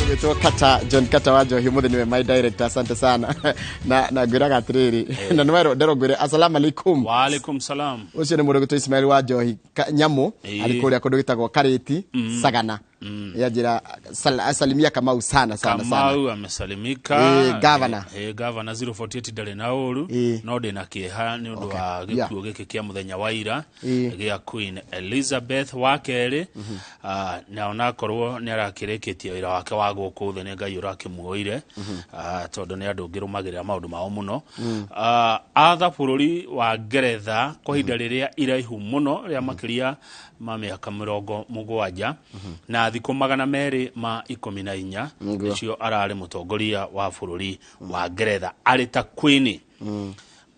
Ũgĩtwo Kata John Kata wa Njohi, ũmũthĩ nĩwe my director, asante sana. Na ngwĩraga atĩrĩrĩ, na nĩwerwo nderwo ngwĩre assalamu alaikum. Wa alaikum salam. Ũcio nĩ mũndũ ũgĩtwo Ismail wa Njohi Nyamũ, arĩ kũrĩa kũndũ gĩtagwo Karĩti Sagana. Yanjĩra salimia Kamau sana sana sana. Kamau amesalimika. Governor. Governor 048 ndarĩ na ũru, no ndĩ na kĩeha nĩ ũndũ wa gĩkuũ gĩkĩ kĩa mũthenya wa ira gĩa Queen Elizabeth wa kerĩ. Na onakorwo nĩ arakĩrĩkĩtie wĩra wake wa gũkũ thĩ, nĩ Ngai ũrakĩmuoire, tondũ nĩ andũ ngĩrũmagĩrĩra maũndũ mao mũno. Atha bũrũri wa Ngeretha kwa ihinda rĩrĩa iraihu mũno rĩa makĩria ma mĩaka 70 na thikũ 214. Nĩcio ararĩ mũtongoria wa bũrũri wa Ngeretha arĩ ta Queen.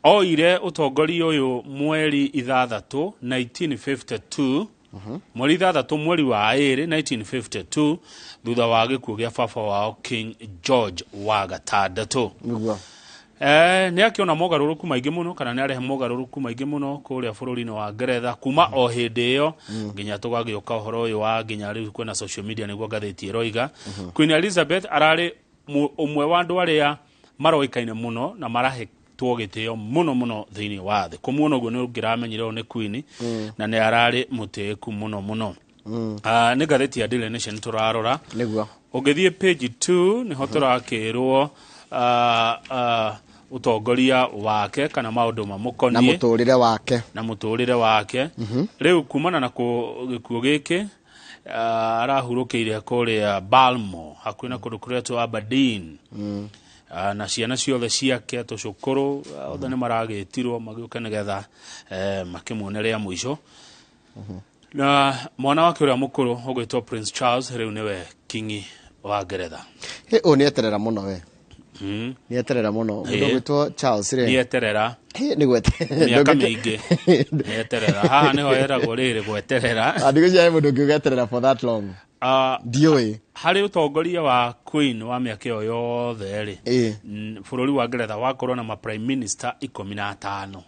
Oire ũtongoria ũyũ mweri 6 1952, mweri 6 mweri wa 2 1952, thutha wa gĩkuũ gĩa baba wao King George wa gatandatũ. Nĩ akĩona mogarũrũku maingĩ mũno, kana nĩ arehe mogarũrũku maingĩ mũno kũrĩa bũrũri-inĩ wa Ngeretha kuma o hĩndĩ ĩyo nginya tũgagĩũka ũhoro ũyũ wa nginya rĩu kwĩna social media, nĩguo ngathĩti ĩroiga. Queen Elizabeth ararĩ ũmwe wa andũ arĩa maroĩkaine mũno na marahetwo gĩtĩo mũno mũno thĩinĩ wa thĩ. Kũmuona ũguo nĩ ũngĩramenyire ũyũ nĩ Queen, na nĩ ararĩ mũtĩĩku mũno mũno. Nĩ ngathĩti ya Daily Nation tũrarora. Ũngĩthiĩ page 2 nĩho tũrakĩrwo ũtongoria wake kana maũndũ na mamũkoniĩ mũtũrĩre wake. Na mũtũrĩre wake. Rĩu kumana na gĩkuũ gĩkĩ, arahurũkĩire kũrĩa Balmo hakuhĩ na kũndũ kũretwo Aberdeen. Na ciana ciothe ciake, tũcũkũrũ, othe nĩ maragĩtirwo magĩũke nĩgetha makĩmuone rĩa mũico. Na mwana wake ũrĩa mũkũrũ ũgwĩtwo Prince Charles rĩu nĩwe kingi wa Ngeretha. Hĩ, ũyũ nĩ eterera mũno we. Nĩ eterera mũno mũndũ ũgwĩtwo Charles rĩ. Nĩ eterera. Hĩ, nĩ gwete mĩaka mĩingĩ nĩ eterera. Haha nĩho eragwo rĩrĩ gweterera. Ndigwĩciria he mũndũ ũngĩ ũgeterera for that long. Ndiũĩ. Harĩ ũtongoria wa Queen wa mĩaka ĩyo yothe rĩ, bũrũri wa Ngeretha wakorwo na ma prime minister 15.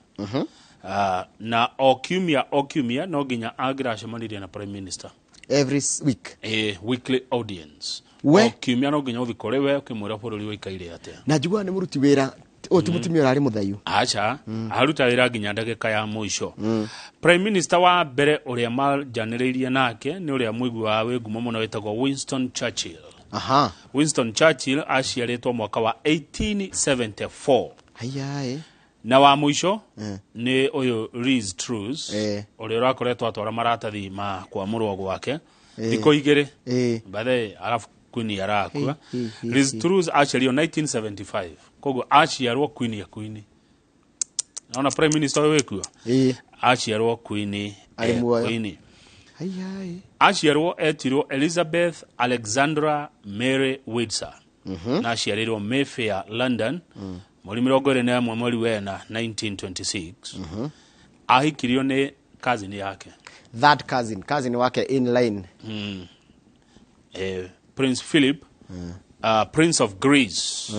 Na o kiumia o kiumia no nginya angĩracemanirie na prime minister. Every week. Weekly audience. We. O kiumia no nginya ũthiĩ kũrĩ we ũkĩmwĩra bũrũri ũikaire atĩa. Na njiguaga nĩ mũruti wĩra ũyũ, ti mũtumia ũrarĩ mũthayu. Aca, aruta wĩra nginya ndagĩka ya mũico. Prime minister wa mbere ũrĩa manjanĩrĩirie nake nĩ ũrĩa mũiguaga wĩ ngumo mũno wĩtagwo Winston Churchill. Winston Churchill aciarĩtwo mwaka wa 1874. Haiyaĩ. Na wa mũico nĩ ũyũ Liz Truss, ũrĩa ũrakoretwo atwara maratathi ma kwamũrwo gwake thikũ 2 bathe arabu Queen arakua. Liz Truss aciarirwo 1975, koguo aciarwo Queen ya Queen naona prime minister ũyũ wĩkuo aciarwo Queen Arĩ muoyo. Queen Haiyaĩ. Aciarwo etirwo Elizabeth Alexandra Mary Windsor, na aciarĩirwo Mayfair, London, mweri 21 mweri wena 1926. Ahikirio nĩ cousin yake. Third cousin, cousin wake in line. Prince Philip, Prince of Greece,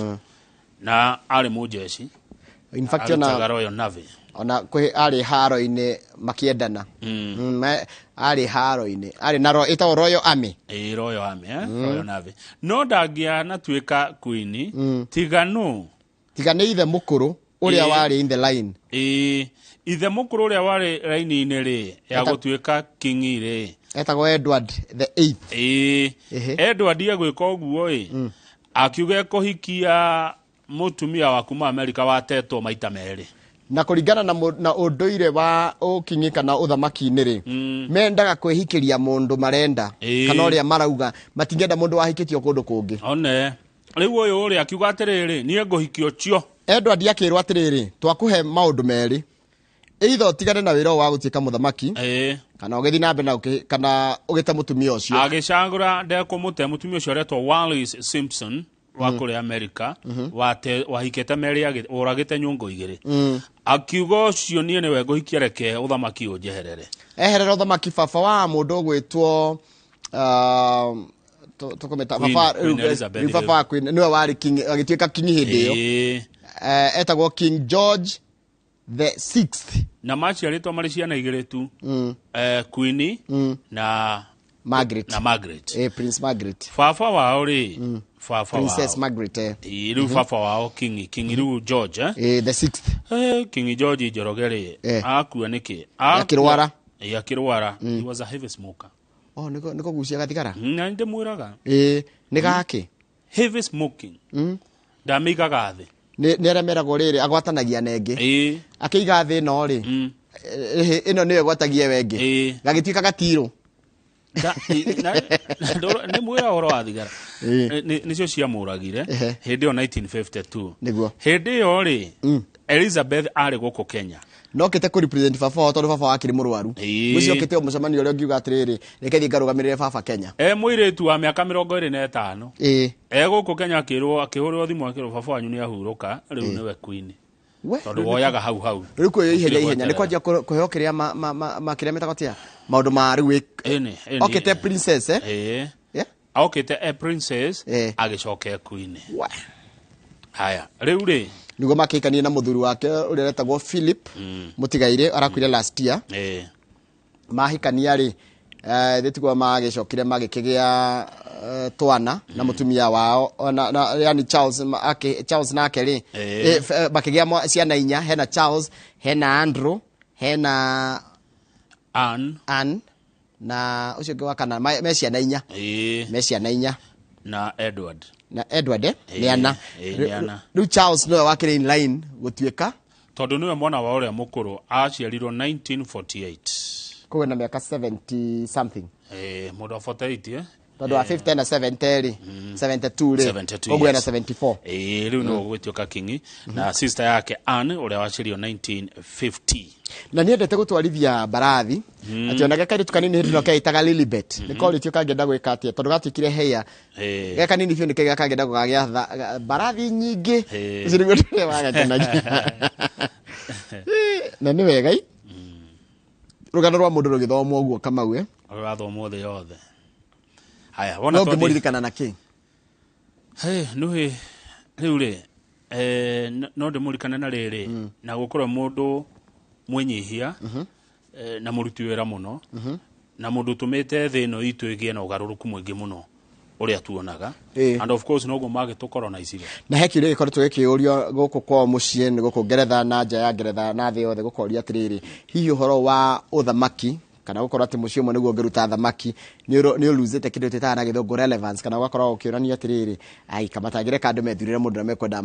na arĩ mũjeshi. In fact, arutaga ona Royal Navy. Ona kwĩ arĩ haro-inĩ makĩendana. Arĩ haro-inĩ arĩ na ĩtagwo Royal Army. Ĩ, Royal Army, Royal Navy. No ndangĩanatuĩka queen tiga no Tiga nĩ ithe mũkũrũ ũrĩa warĩ in the line. Ĩ, ithe mũkũrũ ũrĩa warĩ raini-inĩ rĩ ya gũtuĩka kingi rĩ etagwo Edward the Eighth. Ĩ. Edward egwĩka ũguo ĩ, akiuga ekũhikia mũtumia wa kuma Amerika watetwo maita merĩ. Na kũringana na ũndũire wa ũkingi kana ũthamaki-inĩ rĩ, mendaga kwĩhikĩria mũndũ marenda kana ũrĩa marauga, matingĩenda mũndũ wahikĩtio kũndũ kũngĩ. One rĩu ũyũ ũrĩa akiuga atĩrĩrĩ, niĩ ngũhikio cio. Edward akĩrwo atĩrĩrĩ, twakũhe maũndũ merĩ, either ũtigane na wĩra ũyũ wa gũtuĩka mũthamaki kana ũgĩthiĩ na mbere na kana ũgĩte mũtumia ũcio. Agĩcagũra ndekũmũte mũtumia ũcio aretwo Wallis Simpson wa kũrĩa Amerika, wahikĩte merĩ, ũragĩte nyũngũ igĩrĩ. Akiuga ũcio niĩ nĩwe ngũhikia, reke ũthamaki ũnjeherere. Eherera ũthamaki baba wa mũndũ ũgwĩtwo tũkũmĩta baba Queen rĩu Elizabeth rĩu baba wa Queen nĩwe warĩ king, agĩtuĩka king hĩndĩ ĩyo. Etagwo King George the Sixth. Na maciarĩtwo marĩ ciana igĩrĩ tu, Queen na Margaret. Na Margaret. Prince Margaret. Baba wao rĩ, baba Princess wao Margaret. Ĩĩ, rĩu baba wao King rĩu George, The sixth. King George Njoroge rĩ, akua nĩkĩ? Akĩrwara. Ĩĩ, akĩrwara. He was a heavy smoker. Oh, niko niko gucia gathigara. Na ndĩmwĩraga. Nĩ gakĩ? Heavy smoking. Ndamĩigaga thĩ. Nĩ arĩa meragwo rĩrĩ agwatanagia na ĩngĩ. Akĩiga thĩ ĩno rĩ, ĩno nĩyo ĩgwatagia ĩyo ĩngĩ. Gagĩtuĩka gatirũ. Nĩ mwĩra ũhoro wa thigara. Nĩcio ciamũragire hĩndĩ ĩyo 1952. Nĩguo. Hĩndĩ ĩyo rĩ, Elizabeth arĩ gũkũ Kenya. No kĩte kũ represent baba wao tondũ baba wao akĩrĩ mũrwaru. Mũcio okĩte o mũcemanio ũrĩa ũngiuga atĩrĩrĩ, reke thiĩ ngarũgamĩrĩre baba Kenya. E mũirĩtu wa mĩaka 25. E gũkũ Kenya akĩrwo, akĩhũrĩrwo thimũ akĩrwo baba wanyu nĩ ahurũka, rĩu nĩwe queen. Tondũ woyaga hau hau. Rĩu kuoywo ihenya ihenya, nĩ Gũtirĩ kwanjia kũheo kĩrĩa kĩrĩa metagwo atĩa? Maũndũ ma rĩu okĩte princess, eh? Yeah? Okĩte e princess, agĩcoka e queen. Haya, rĩu rĩ. Nĩguo makĩhikanie na mũthuri wake ũrĩa wetagwo Philip, mũtigairĩ, arakuire last year. Mahikania rĩ, thĩ tiguo magĩcokire magĩkĩgĩa, twana na mũtumia wao, ona, na, yani Charles, Charles nake rĩ, makĩgĩa ciana inya, hena Charles, hena Andrew, hena Anne. Anne, na ũcio ũngĩ wa kana, me ciana inya. Me ciana inya. Na Edward. Na Edward, nĩ ana. Nĩ ana. Rĩu Charles nĩwe wakĩrĩ in line gũtuĩka. Tondũ nĩwe mwana wa ũrĩa mũkũrũ, aciarirwo 1948. Koguo na mĩaka 70 something. Mũndũ wa 48, Tondũ wa 50 na 70 rĩ, 72 rĩ, 72, koguo ena yes. 74. Rĩu nĩwe ũgũtuĩka king, na sister yake Anne ũrĩa waciarirwo 1950. Na niendete gũtwarithia mbarathi. Atĩ onake kairĩtu kanini hĩndĩ ĩno keĩtaga Lilibet. Nĩ korĩtio kangĩenda gwĩka atĩa, tondũ gatuĩkire heya. Ge kanini biũ nĩkĩo kangĩenda gũkagĩa mbarathi nyingĩ. Ũcio nĩguo ũrĩa wagakenagia. Na nĩ wega i. Rũgano rwa mũndũ rũgĩthomwo ũguo Kamau, eh? Rũrathomwo thĩ yothe. Haya, wona No tondũ ngĩmũririkana na kĩ? Hey, nũhĩ, rĩu rĩ, no ndĩmũririkane na rĩrĩ, na gũkorwo mũndũ mwĩnyihia, na mũruti wĩra mũno, na mũndũ ũtũmĩte thĩ ĩno itũ ĩgĩe na ũgarũrũku mũingĩ mũno ũrĩa tuonaga. And of course noguo magĩtũkorwo na icigo. Na he kĩũria gĩkoretwo gĩkĩũrio gũkũ kwao mũciĩ, nĩ gũkũ Ngeretha na nja ya Ngeretha na thĩ yothe, gũkoria atĩrĩrĩ, hihi ũhoro wa ũthamaki kana gũkorwo atĩ mũciĩ ũmwe nĩguo ũngĩruta thamaki nĩ ũluzĩte kĩndũ twĩtaga na gĩthũngũ relevance, kana ũgakorwo ũkĩũrania atĩrĩrĩ, ai kamatangĩreka andũ methurĩre mũndũ ũrĩa mekwenda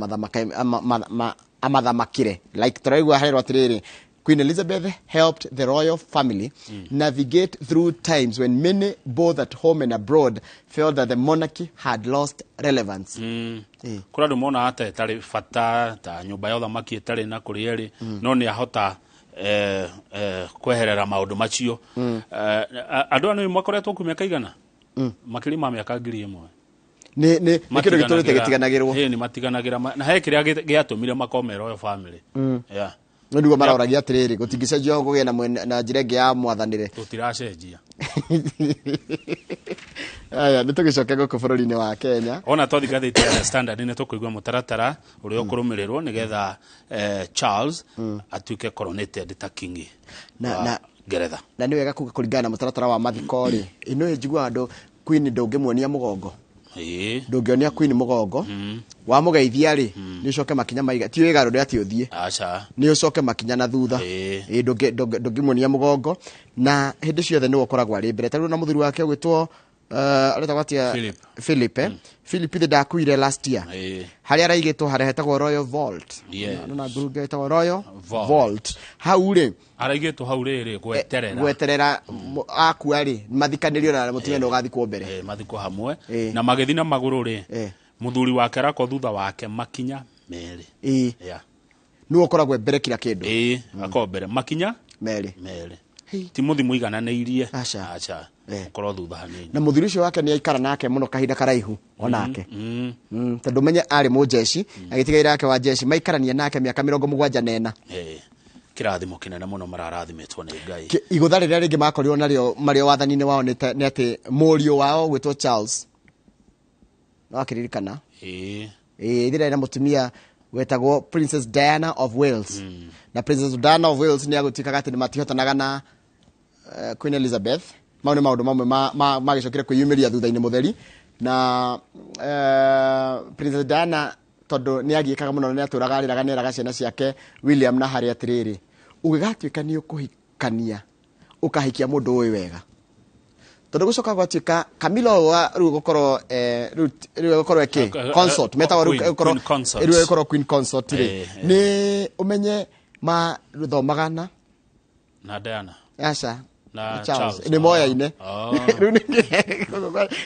amathamakĩre. Like tũraigua herwo atĩrĩrĩ, Queen Elizabeth helped the royal family navigate through times when many both at home and abroad felt that the monarchy had lost relevance. Kũrĩ andũ monaga ta ĩtarĩ bata, ta nyũmba ya ũthamaki ĩtarĩ na kũrĩa ĩrĩ, no nĩ ahota kweherera maũndũ macio. Andũ aya nĩ makoretwo kuo mĩaka igana? Makĩria ma mĩaka 1000. Nĩ kĩndũ gĩtũrĩte gĩtiganagĩrwo. Ĩĩ, nĩ matiganagĩra. Na he kĩrĩa gĩatũmire makorwo me royal family. Yeah. No nĩguo maroragia atĩrĩrĩ, gũtingĩcenjio kũgĩe na njĩra ĩngĩ ya mwathanĩre. Tũtiracenjia. Aya, nĩ tũgĩcoke gũkũ bũrũri-inĩ wa Kenya. Ona twathi ngathĩti ya Standard nĩ tũkũigua mũtaratara ũrĩa ũkũrũmĩrĩrwo nĩgetha, Charles atuĩke coronated ta king wa Ngeretha. Na nĩ wega kuga kũringana na mũtaratara wa mathiko rĩ, ĩno njiguaga andũ Queen ndũngĩmuonia mũgongo. Ndũngĩonia Queen mũgongo. Wamũgeithia rĩ, nĩ ũcoke makinya maiga. Ti wĩga rũrĩa atĩ ũthiĩ. Aca. Nĩ ũcoke makinya na thutha. Ndũngĩmuonia mũgongo. Na hĩndĩ ciothe nĩwe ũkoragwo arĩ mbere. Ta rĩu na mũthuri wake ũgwĩtwo, aretagwo atĩa? Philip. Philip, Philip ithe ndakuire last year. Harĩa araigĩtwo harĩa hetagwo Royal Vault. Yes. Na ngurunga ĩtagwo Royal Vault. Vault. Hau rĩ, Araigĩtwo hau rĩrĩ gweterera. Gweterera akua rĩ, mathikanĩrio na mũtumia nĩ ũgathikwo mbere. Mathikwo hamwe. Na magĩthiĩ na magũrũ rĩ, mũthuri wake arakwo thutha wake makinya merĩ. Yeah. Nĩwe ũkoragwo mbere kila kĩndũ. Akorwo mbere makinya merĩ. Merĩ. Hei. Ti mũthi mũigananĩirie. Aca. Aca. Ũkorwo thutha hanini. Na mũthuri ũcio wake nĩ aikara nake mũno kahinda karaihu onake. Tondũ menye arĩ mũjeshi, agĩtiga wĩra wake wa jeshi, maikarania nake mĩaka mĩrongo mũgwanja na ĩna. Kĩrathimo kĩnene mũno mararathimĩtwo nĩ Ngai. Igũtha rĩrĩa rĩngĩ makorirwo narĩo marĩ wathani-inĩ wao nĩ atĩ mũriũ wao gwĩtwo Charles. No akĩririkana. Ithira na mũtumia wetagwo Princess Diana of Wales. Na Princess Diana of Wales nĩ agũtuĩkaga atĩ nĩ matihotanaga na Queen Elizabeth. Mau nĩ maũndũ mamwe magĩcokire kwĩyumĩria thutha-inĩ mũtheri na Princess Diana tondũ nĩ agiĩkaga mũno na nĩ atũraga arĩraga nĩ eraga ciana ciake William na Harry atĩrĩrĩ, ũgĩgatuĩka nĩ ũkũhikania ũkahikia mũndũ ũĩ wega, tondũ gũcoka gwatuĩka Camilla ũyũ wa rĩu gũkorwo rĩu gũkorwo ĩkĩ consort metagwo rĩu gũkorwo rĩu gũkorwo queen consort rĩ, nĩ ũmenye mathomaga na Diana aca na Charles nĩ moyaine. Rĩu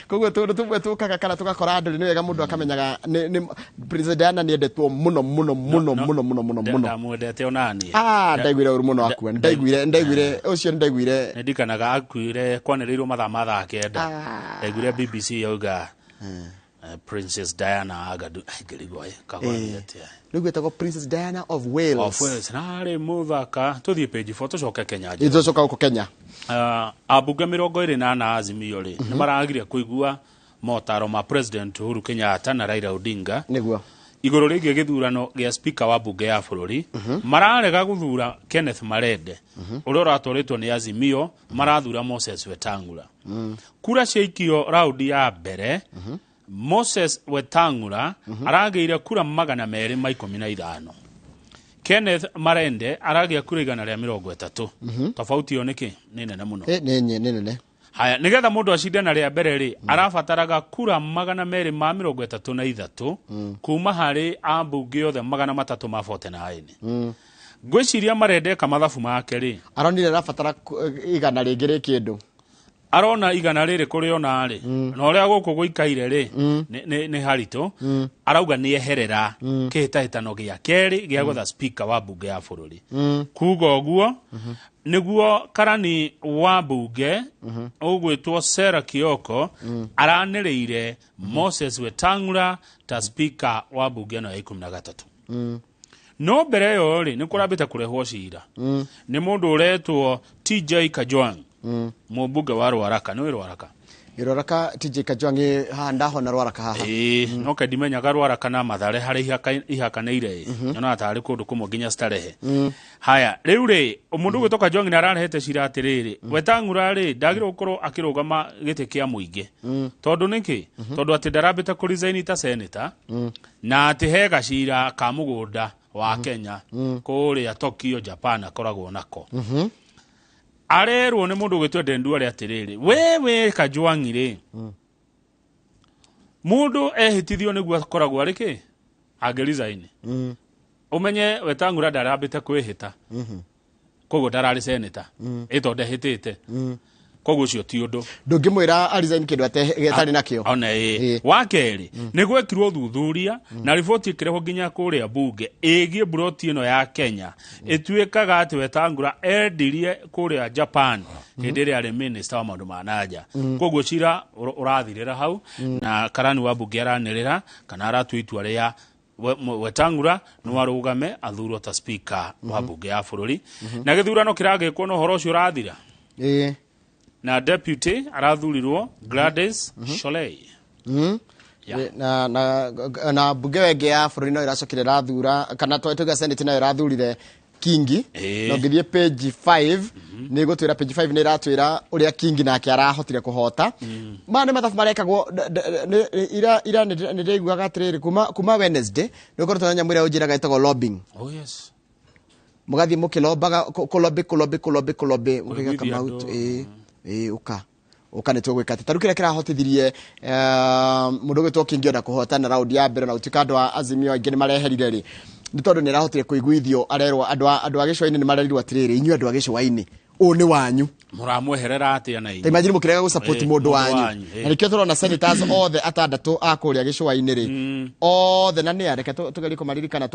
koguo tũndũ tũmwe tũkaga kana tũgakora andũ nĩ wega mũndũ akamenyaga nĩ Princess Diana nĩ endetwo mũno mũno mũno mũno mũno mũno mũno. Ndamwendete onani. Ndaiguire ũru mũno akua. Ndaiguire ũcio ndaiguire. Nĩndikanaga akuire kwanĩrĩirwo mathaa ma thaa 9. Ndaiguire BBC yauga Princess Diana agadu ngĩrigwo kagwathiĩ atĩa. Rĩu gwĩtagwo Princess Diana of Wales. Of Wales. Na rĩ mũthaka tũthiĩ page 4 tũcoke Kenya. Tũcoka gũkũ Kenya. Ambunge 24 Azimio rĩ nĩ maragire kũigua motaro ma President Uhuru Kenyatta na Raila Odinga nĩguo igũrũ rĩgiĩ gĩthurano gĩa speaker wa bunge ya bũrũri. Mararega gũthura Kenneth Marende ũrĩa ũratwarĩtwo nĩ Azimio, marathura Moses Wetangula. Kura ciaikio raundi ya mbere, Moses Wetangula aragĩire kura 215. Kenneth Marende aragĩa kura 130. Tofauti ĩyo nĩkĩ? Nĩ nene mũno. Nĩ nene. Haya, nĩgetha mũndũ acinde na rĩa mbere rĩ, arabataraga kura 233 kuma harĩ ambunge othe 349. Ngwĩciria Marende eka mathabu make rĩ, aronire arabatara igana rĩngĩ rĩ kĩndũ. Arona igana rĩrĩ kũrĩona rĩ, na ũrĩa gũkũ gũikaire rĩ, nĩ haritũ. Arauga nĩ eherera kĩhĩtahĩtano gĩa kerĩ gĩa gwetha speaker wa bunge ya bũrũri. Kuga ũguo nĩguo karani wa bunge ũgwĩtwo Sarah Kioko aranĩrĩire Moses Wetangula ta speaker wa bunge ĩno ya 13. No mbere ĩyo rĩ, nĩ kũrambĩte kũrehwo cira nĩ mũndũ ũretwo TJ Kajwang, mũmbunge wa Rwaraka. Nĩ Rwaraka? Rwaraka TJ Kajwang haha ndahona Rwaraka haha. No ke ndimenyaga Rwaraka na Mathare harĩa ihakanĩire, nyonaga tarĩ kũndũ kũmwe nginya Starehe. Haya, rĩu rĩ, mũndũ ũgwĩtwo Kajwang nĩ ararehete cira atĩrĩrĩ, Wetangula rĩ ndagĩrĩirwo gũkorwo akĩrũgama gĩtĩ kĩa mũingĩ. Tondũ nĩkĩ? Tondũ atĩ ndarambĩte kũ resign ta senator, na atĩ he gacira ka mũgũnda wa Kenya kũrĩa Tokyo, Japan akoragwo nako. Arerwo nĩ mũndũ ũgwĩtwo Eden Duale atĩrĩrĩ, we Kajwang rĩ, mũndũ ehĩtithio nĩguo akoragwo arĩ kĩ angĩ resign. Ũmenye Wetangula ndarambĩte kwĩhĩta, koguo ndararĩ senator, ĩ tondũ ndehĩtĩte, koguo ũcio ti ũndũ. Ndũngĩmwĩra a resign kĩndũ atarĩ nakĩo. Ona ĩ. Wa kerĩ, nĩ gwekirwo ũthuthuria na riboti ĩkĩrehwo nginya kũrĩa bunge ĩgiĩ mburoti ĩno ya Kenya. Ĩtuĩkaga atĩ Wetangula endirie kũrĩa Japan hĩndĩ ĩrĩa arĩ minister wa maũndũ ma nanja. Koguo cira ũrathirĩra hau na karani wa bunge aranĩrĩra kana aratua itua rĩa Wetangula no arũgame athurwo ta speaker wa bunge ya bũrũri. Na gĩthurano kĩragĩkwo na ũhoro ũcio ũrathira. Na deputy arathurirwo Gladys Shollei. Na bunge wenge ya bũrũri no ĩracokire ĩrathura kana tuge Senate nayo ĩrathurire Kingi. Na ũngĩthiĩ page 5 nĩ gũtwĩra page 5 nĩ ĩratwĩra ũrĩa Kingi nake arahotire kũhota. Maya nĩ mathabu marekagwo ira nĩ ndĩraiguaga atĩrĩrĩ kuma Wednesday nĩ ũkoretwo na nyamũ ĩrĩa ũnjĩraga ĩtagwo lobbying. Oh yes. Mũgathiĩ mũkĩlombaga kũlobby kũlobby kũlobby kũlobby mũkĩga Kamau ũka ũka nĩ tũgwĩka atĩ. Ta rĩu kĩrĩa kĩrahotithirie mũndũ ũgwĩtwo Kingi ona kũhotana raundi ya mbere na gũtuĩka andũ a Azimio aingĩ nĩ mareherire rĩ, nĩ tondũ nĩ arahotire kũiguithio arerwo andũ a gĩcũa-inĩ nĩ marerirwo atĩrĩrĩ, inyuĩ andũ a gĩcũa-inĩ ũũ nĩ wanyu, mũramweherera atĩa na inyuĩ? Ta imagine mũkĩrega gũ-support mũndũ wanyu. Na nĩkĩo tũrona senators othe atandatũ a kũrĩa gĩcũa-inĩ rĩ, othe na nĩ areke tũgerie kũmaririkana.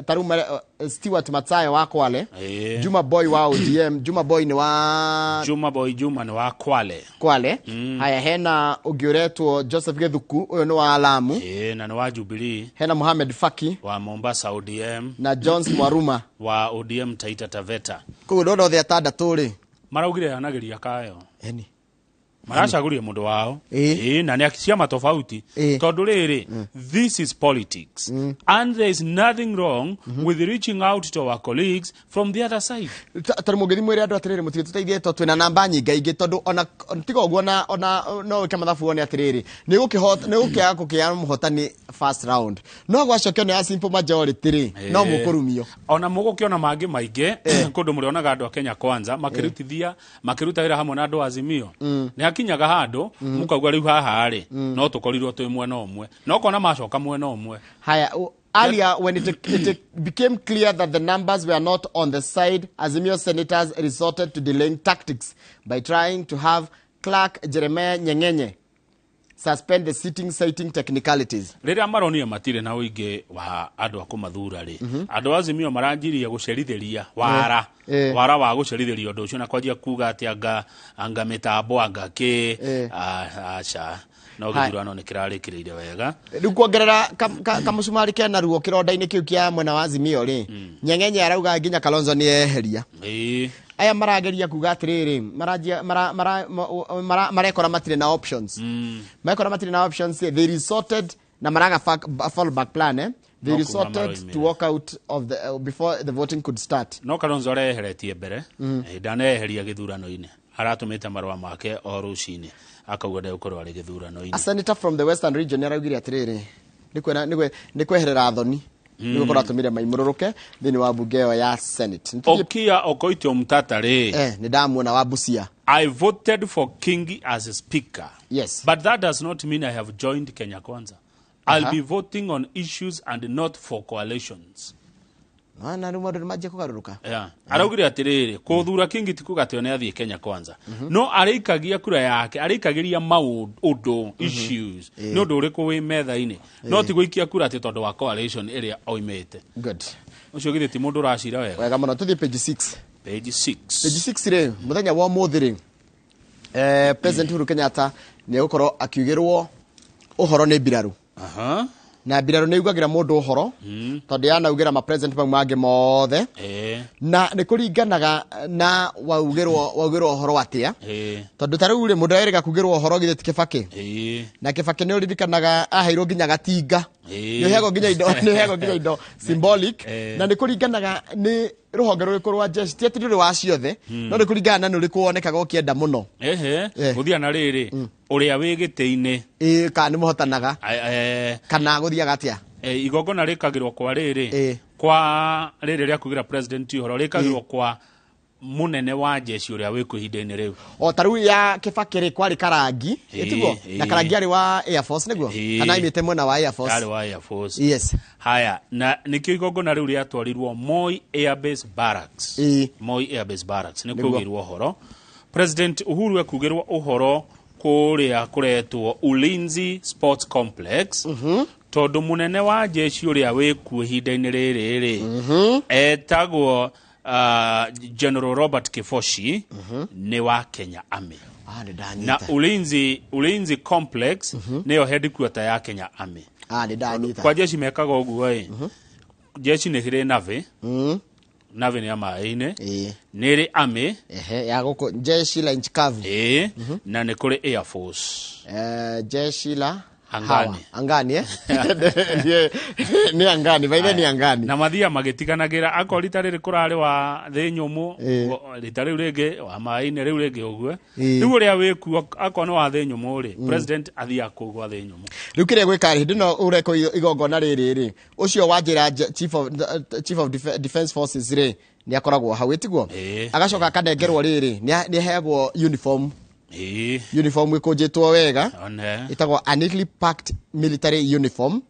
Ta rĩu Stewart Matsayo wa Kwale, Juma Boy wa ODM, Juma Boy nĩ wa Juma Boy Juma nĩ wa Kwale. Kwale. Haya, hena ũngĩ ũretwo Joseph Githuku, ũyũ nĩ wa Lamu. Na nĩ wa Jubilee. Hena Mohamed Faki wa Mombasa ODM na Jones Mwaruma wa ODM Taita Taveta. Koguo ndona othe atandatũ rĩ maraugire anageria kayo. Eni. Maracagũrire mũndũ wao. Ĩĩ. Ĩĩ, na nĩ ciama tofauti. Ĩĩ. Tondũ rĩrĩ, this is politics and there is nothing wrong with reaching out to our colleagues from the other side. Tondũ mũngĩthiĩ mwĩre andũ atĩrĩrĩ, mũtigĩtũteithie tondũ twĩna namba nyingaingĩ, tondũ ona tiga ũguo, ona no wĩke mathabu wone atĩrĩrĩ, nĩ gũkĩaga kũkĩa mũhotani first round, no gwacokio nĩ ya simple majority rĩ, no mũkũrumio. Ona mũgũkĩona mangĩ maingĩ kũndũ mũrĩonaga andũ a Kenya Kwanza makĩrutithia, makĩruta wĩra hamwe na andũ a Azimio. Nĩ hakinyaga handũ mũkauga rĩu haha rĩ, no tũkorirwo twĩ mwena ũmwe, no kona macoka mwena ũmwe. Haya, earlier when it became clear that the numbers were not on the side, Azimio senators resorted to delaying tactics by trying to have Clerk Jeremiah Nyengenye suspend the sitting, citing technicalities. Rĩrĩa maronire matirĩ na ũingĩ wa andũ a kũmathura rĩ, andũ a Azimio maranjirie gũcerithĩria wara, wara wa gũcerithĩria ũndũ ũcio na kwanjia kuga atĩ anga mĩtambo anga kĩ. Aca, no gĩthurano nĩ kĩrarĩkĩrĩire wega. Rĩu kuongerera kamũcumari kena ruo kĩronda-inĩ kĩu kĩa mwena wa Azimio rĩ, Nyengenye arauga nginya Kalonzo nĩ eheria. Aya marageria kuga atĩrĩrĩ, maranjia marekora matirĩ na options. Marekora matirĩ na options, they resorted na maraga fallback plan, eh? They No kuma resorted maroimire. to walk out of the before the voting could start. No Kalonzo areheretie mbere. Ndaneheria gĩthurano-inĩ, aratũmĩte marũa make o rũcinĩ akauga ndegũkorwo arĩ gĩthurano-inĩ. A senator from the Western region nĩ araugire atĩrĩrĩ, nĩ kweherera thoni nĩ gũkorwo atũmire maimũrũrũke thĩinĩ wa mbunge ĩyo ya Senate. Okia Okoiti Omtata rĩ, Nĩ ndamuona wa Busia. I voted for Kingi as a speaker. Yes. But that does not mean I have joined Kenya Kwanza. I'll be voting on issues and not for coalitions. Na rĩu maũndũ nĩ manjia kũgarũrũka. Yeah. Araugire atĩrĩrĩ, kũthura Kingi ti kuga atĩ nĩ athiĩ Kenya Kwanza. No arĩikagia kura yake, arĩikagĩria maũndũ, issues. Nĩ ũndũ ũrĩkũ wĩ metha-inĩ. No ti gũikia kura atĩ tondũ wa coalition ĩrĩa oimĩte. Good. Ũcio githĩ ti mũndũ ũracira wega. Wega mũno. Tũthiĩ page 6. Page 6. Page 6 rĩ, mũthenya wa ũmũthĩ rĩ, President Uhuru Kenyatta nĩ egũkorwo akiugĩrwo ũhoro nĩ mbirarũ. Na mbirarũ nĩ ugagĩra mũndũ ũhoro tondũ yanaugĩra ma president mau mangĩ mothe. Na nĩ kũringanaga na waugĩrwo ũhoro atĩa. Tondũ ta rĩu rĩ, mũndũ erĩga kugĩrwo ũhoro githĩ ti Kĩbakĩ. Na Kĩbakĩ nĩ ũririkanaga aheirwo nginya gatinga. Nĩ ũheagwo nginya indo, nĩ ũheagwo nginya indo symbolic. Na nĩ kũringanaga nĩ rũhonge rũrĩkũ rwa jeshi, ti atĩ rũrĩ wa ciothe, no nĩ kũringana na nĩ ũrĩkũ wonekaga ũkĩenda mũno. Gũthiĩ na rĩrĩ, ũrĩa wĩ gĩtĩ-inĩ. Kana nĩ mũhotanaga. Kana gũthiaga atĩa? Igongona rĩkagĩrwo kwa rĩrĩ. Kwa rĩrĩ rĩa kugĩra president ũhoro, rĩkagĩrwo kwa mũnene wa jeshi ũrĩa wĩ kuo ihinda-inĩ rĩu. O ta rĩu ya Kĩbakĩ rĩ, kwarĩ Karangi, ĩtiguo? Na Karangi arĩ wa Air Force nĩguo? Kana aimĩte mwena wa Air Force? Arĩ wa Air Force. Yes. Haya, na nĩkĩo igongona rĩu rĩatwarirwo Moi Air Base Barracks. Moi Air Base Barracks nĩ kugĩrwo ũhoro. President Uhuru ekugĩrwo ũhoro kũrĩa kũretwo Ulinzi Sports Complex. Tondũ mũnene wa jeshi ũrĩa wĩ kuo ihinda-inĩ rĩrĩ rĩ, etagwo General Robert Kifoshi, nĩ wa Kenya Army. Nĩ ndanyita. Na Ulinzi Complex nĩyo headquarter ya Kenya Army. Nĩ ndanyita. Kwa jeshi mekaga ũguo ĩ. Jeshi nĩ ĩrĩ navy. Navy nĩ ya maĩ-inĩ. Nĩ ĩrĩ army. Ya gũkũ jeshi la nchi kavu. Na nĩ kũrĩ Air Force. Jeshi la Angani. Hawa. Angani, eh? Ni angani, baithe ni angani. Na mathia magĩtiganagĩra, akorwo rita rĩrĩ kũrarĩ wa thĩ nyũmũ, rita rĩu rĩngĩ wa maĩ-inĩ, rĩu rĩngĩ ũguo. Rĩu ũrĩa wĩ kuo, akorwo nĩ wa thĩ nyũmũ rĩ, president athiaga kũu gwa thĩ nyũmũ. Rĩu kĩrĩa gwĩka rĩ, hĩndĩ ĩno ũrekwo igongona rĩrĩ rĩ, ũcio wa njĩra Chief of Defense Forces rĩ, nĩ akoragwo hau, ĩtiguo? Agacoka akanengerwo rĩrĩ, nĩ aheagwo uniform. Uniform ĩkũnjĩtwo wega. Ĩtagwo a neatly packed military uniform.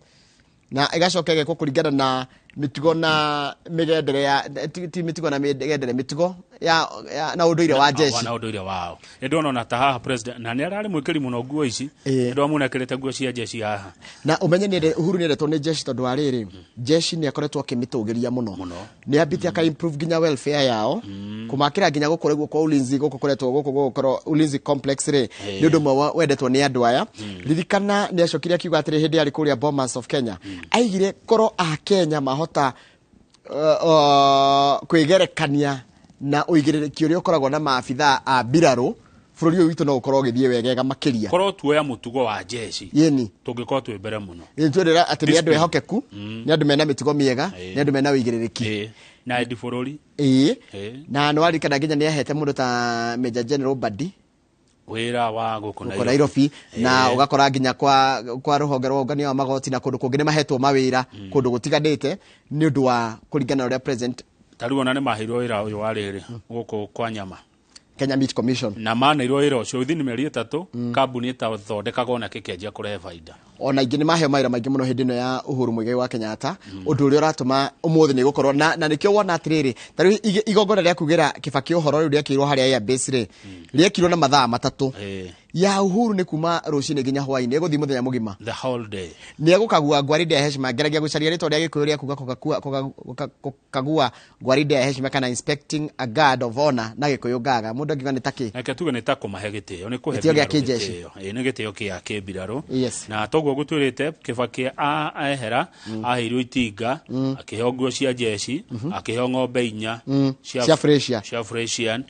Na ĩgacoka ĩgekwo kũringana na mĩtugo na mĩgendere ya, ti mĩtugo na mĩgendere, mĩtugo ya na ũndũire wa jeshi. Na ũndũire wao. Nĩ ndona ona ta haha president, na nĩ ararĩ mwĩkĩri mũno nguo ici. Nĩ ndona ekĩrĩte nguo cia jeshi haha. Na ũmenye nĩ Uhuru nĩ endetwo nĩ jeshi tondũ wa rĩrĩ, jeshi nĩ akoretwo akĩmĩtũgĩria mũno. Mũno. Nĩ ambĩtie aka improve nginya welfare yao. Kũmakĩra nginya gũkũ rĩguo kwa ulinzi, gũkũ kũretwo gũkũ gũgũkorwo ulinzi complex rĩ, nĩ ũndũ ũmwe wendetwo nĩ andũ aya. Ririkana nĩ acokire akiuga atĩrĩ hĩndĩ yarĩ kũrĩa Bomas of Kenya. Aigire korwo a Kenya mahota kwĩgerekania na ũigĩrĩrĩki ũrĩa ũkoragwo na maabithaa a mbirarũ, Bũrũri ũyũ witũ no ũkorwo ũgĩthiĩ wegega makĩria. Korwo tuoya mũtugo wa jeshi, Yĩni. tũngĩkorwo twĩ mbere mũno. Twĩrĩra atĩ nĩ andũ Discipline. ehokeku, nĩ andũ mena mĩtugo mĩega, nĩ andũ mena ũigĩrĩrĩki. Na endi bũrũri. Na nĩ waririkana nginya nĩ ahete mũndũ ta Major General Badi wĩra wa gũkũ gũkũ Nairobi, na ũgakora nginya kwa rũhonge rwa ũngania wa magoti na kũndũ kũngĩ nĩ mahetwo mawĩra kũndũ gũtiganĩte nĩ ũndũ wa kũringana na ũrĩa president. Ta rĩu ona nĩ maheirwo wĩra ũyũ wa rĩrĩ gũkũ kwa nyama. Kenya Meat Commission. Na maneirwo wĩra ũcio within mĩeri 3, kambuni ĩtathondekagwo na kĩkĩanjia kũrehe baida. Ona ingĩ nĩ maheo mawĩra maingĩ mũno hĩndĩ ĩno ya Uhuru Muigai wa Kenyatta, ũndũ ũrĩa ũratũma ũmũthĩ nĩ gũkorwo na nĩkĩo wona atĩrĩrĩ, ta rĩu igongona rĩa kugĩra Kibaki ũhoro rĩu rĩekĩirwo harĩa Air Base rĩ, rĩekirwo na mathaa 3. Ya Uhuru nĩ kuma rũcinĩ nginya hwaĩ-inĩ, ĩgũthiĩ mũthenya mũgima. The whole day. Nĩ egũkagua gwaride ya heshima, ngeragia gũcaria rĩtwa rĩa Gĩkũyũ rĩa kuga kũkagua gwaride ya heshima kana inspecting a guard of honor na Gĩkũyũ ngaga. Mũndũ angiuga nĩ ta kĩ? Reke tuge nĩ ta kũmahe gĩtĩo, nĩ kũhe Gĩtĩo gĩa mbirarũ kĩnjeshi. gĩtĩo. Nĩ gĩtĩo kĩa kĩmbirarũ. Yes. Na toguo gũtwĩrĩte Kibaki ehera, aheirwo itinga, akĩheo nguo cia jeshi, akĩheo ng'ombe 4 Cia Fresian. cia Fresian.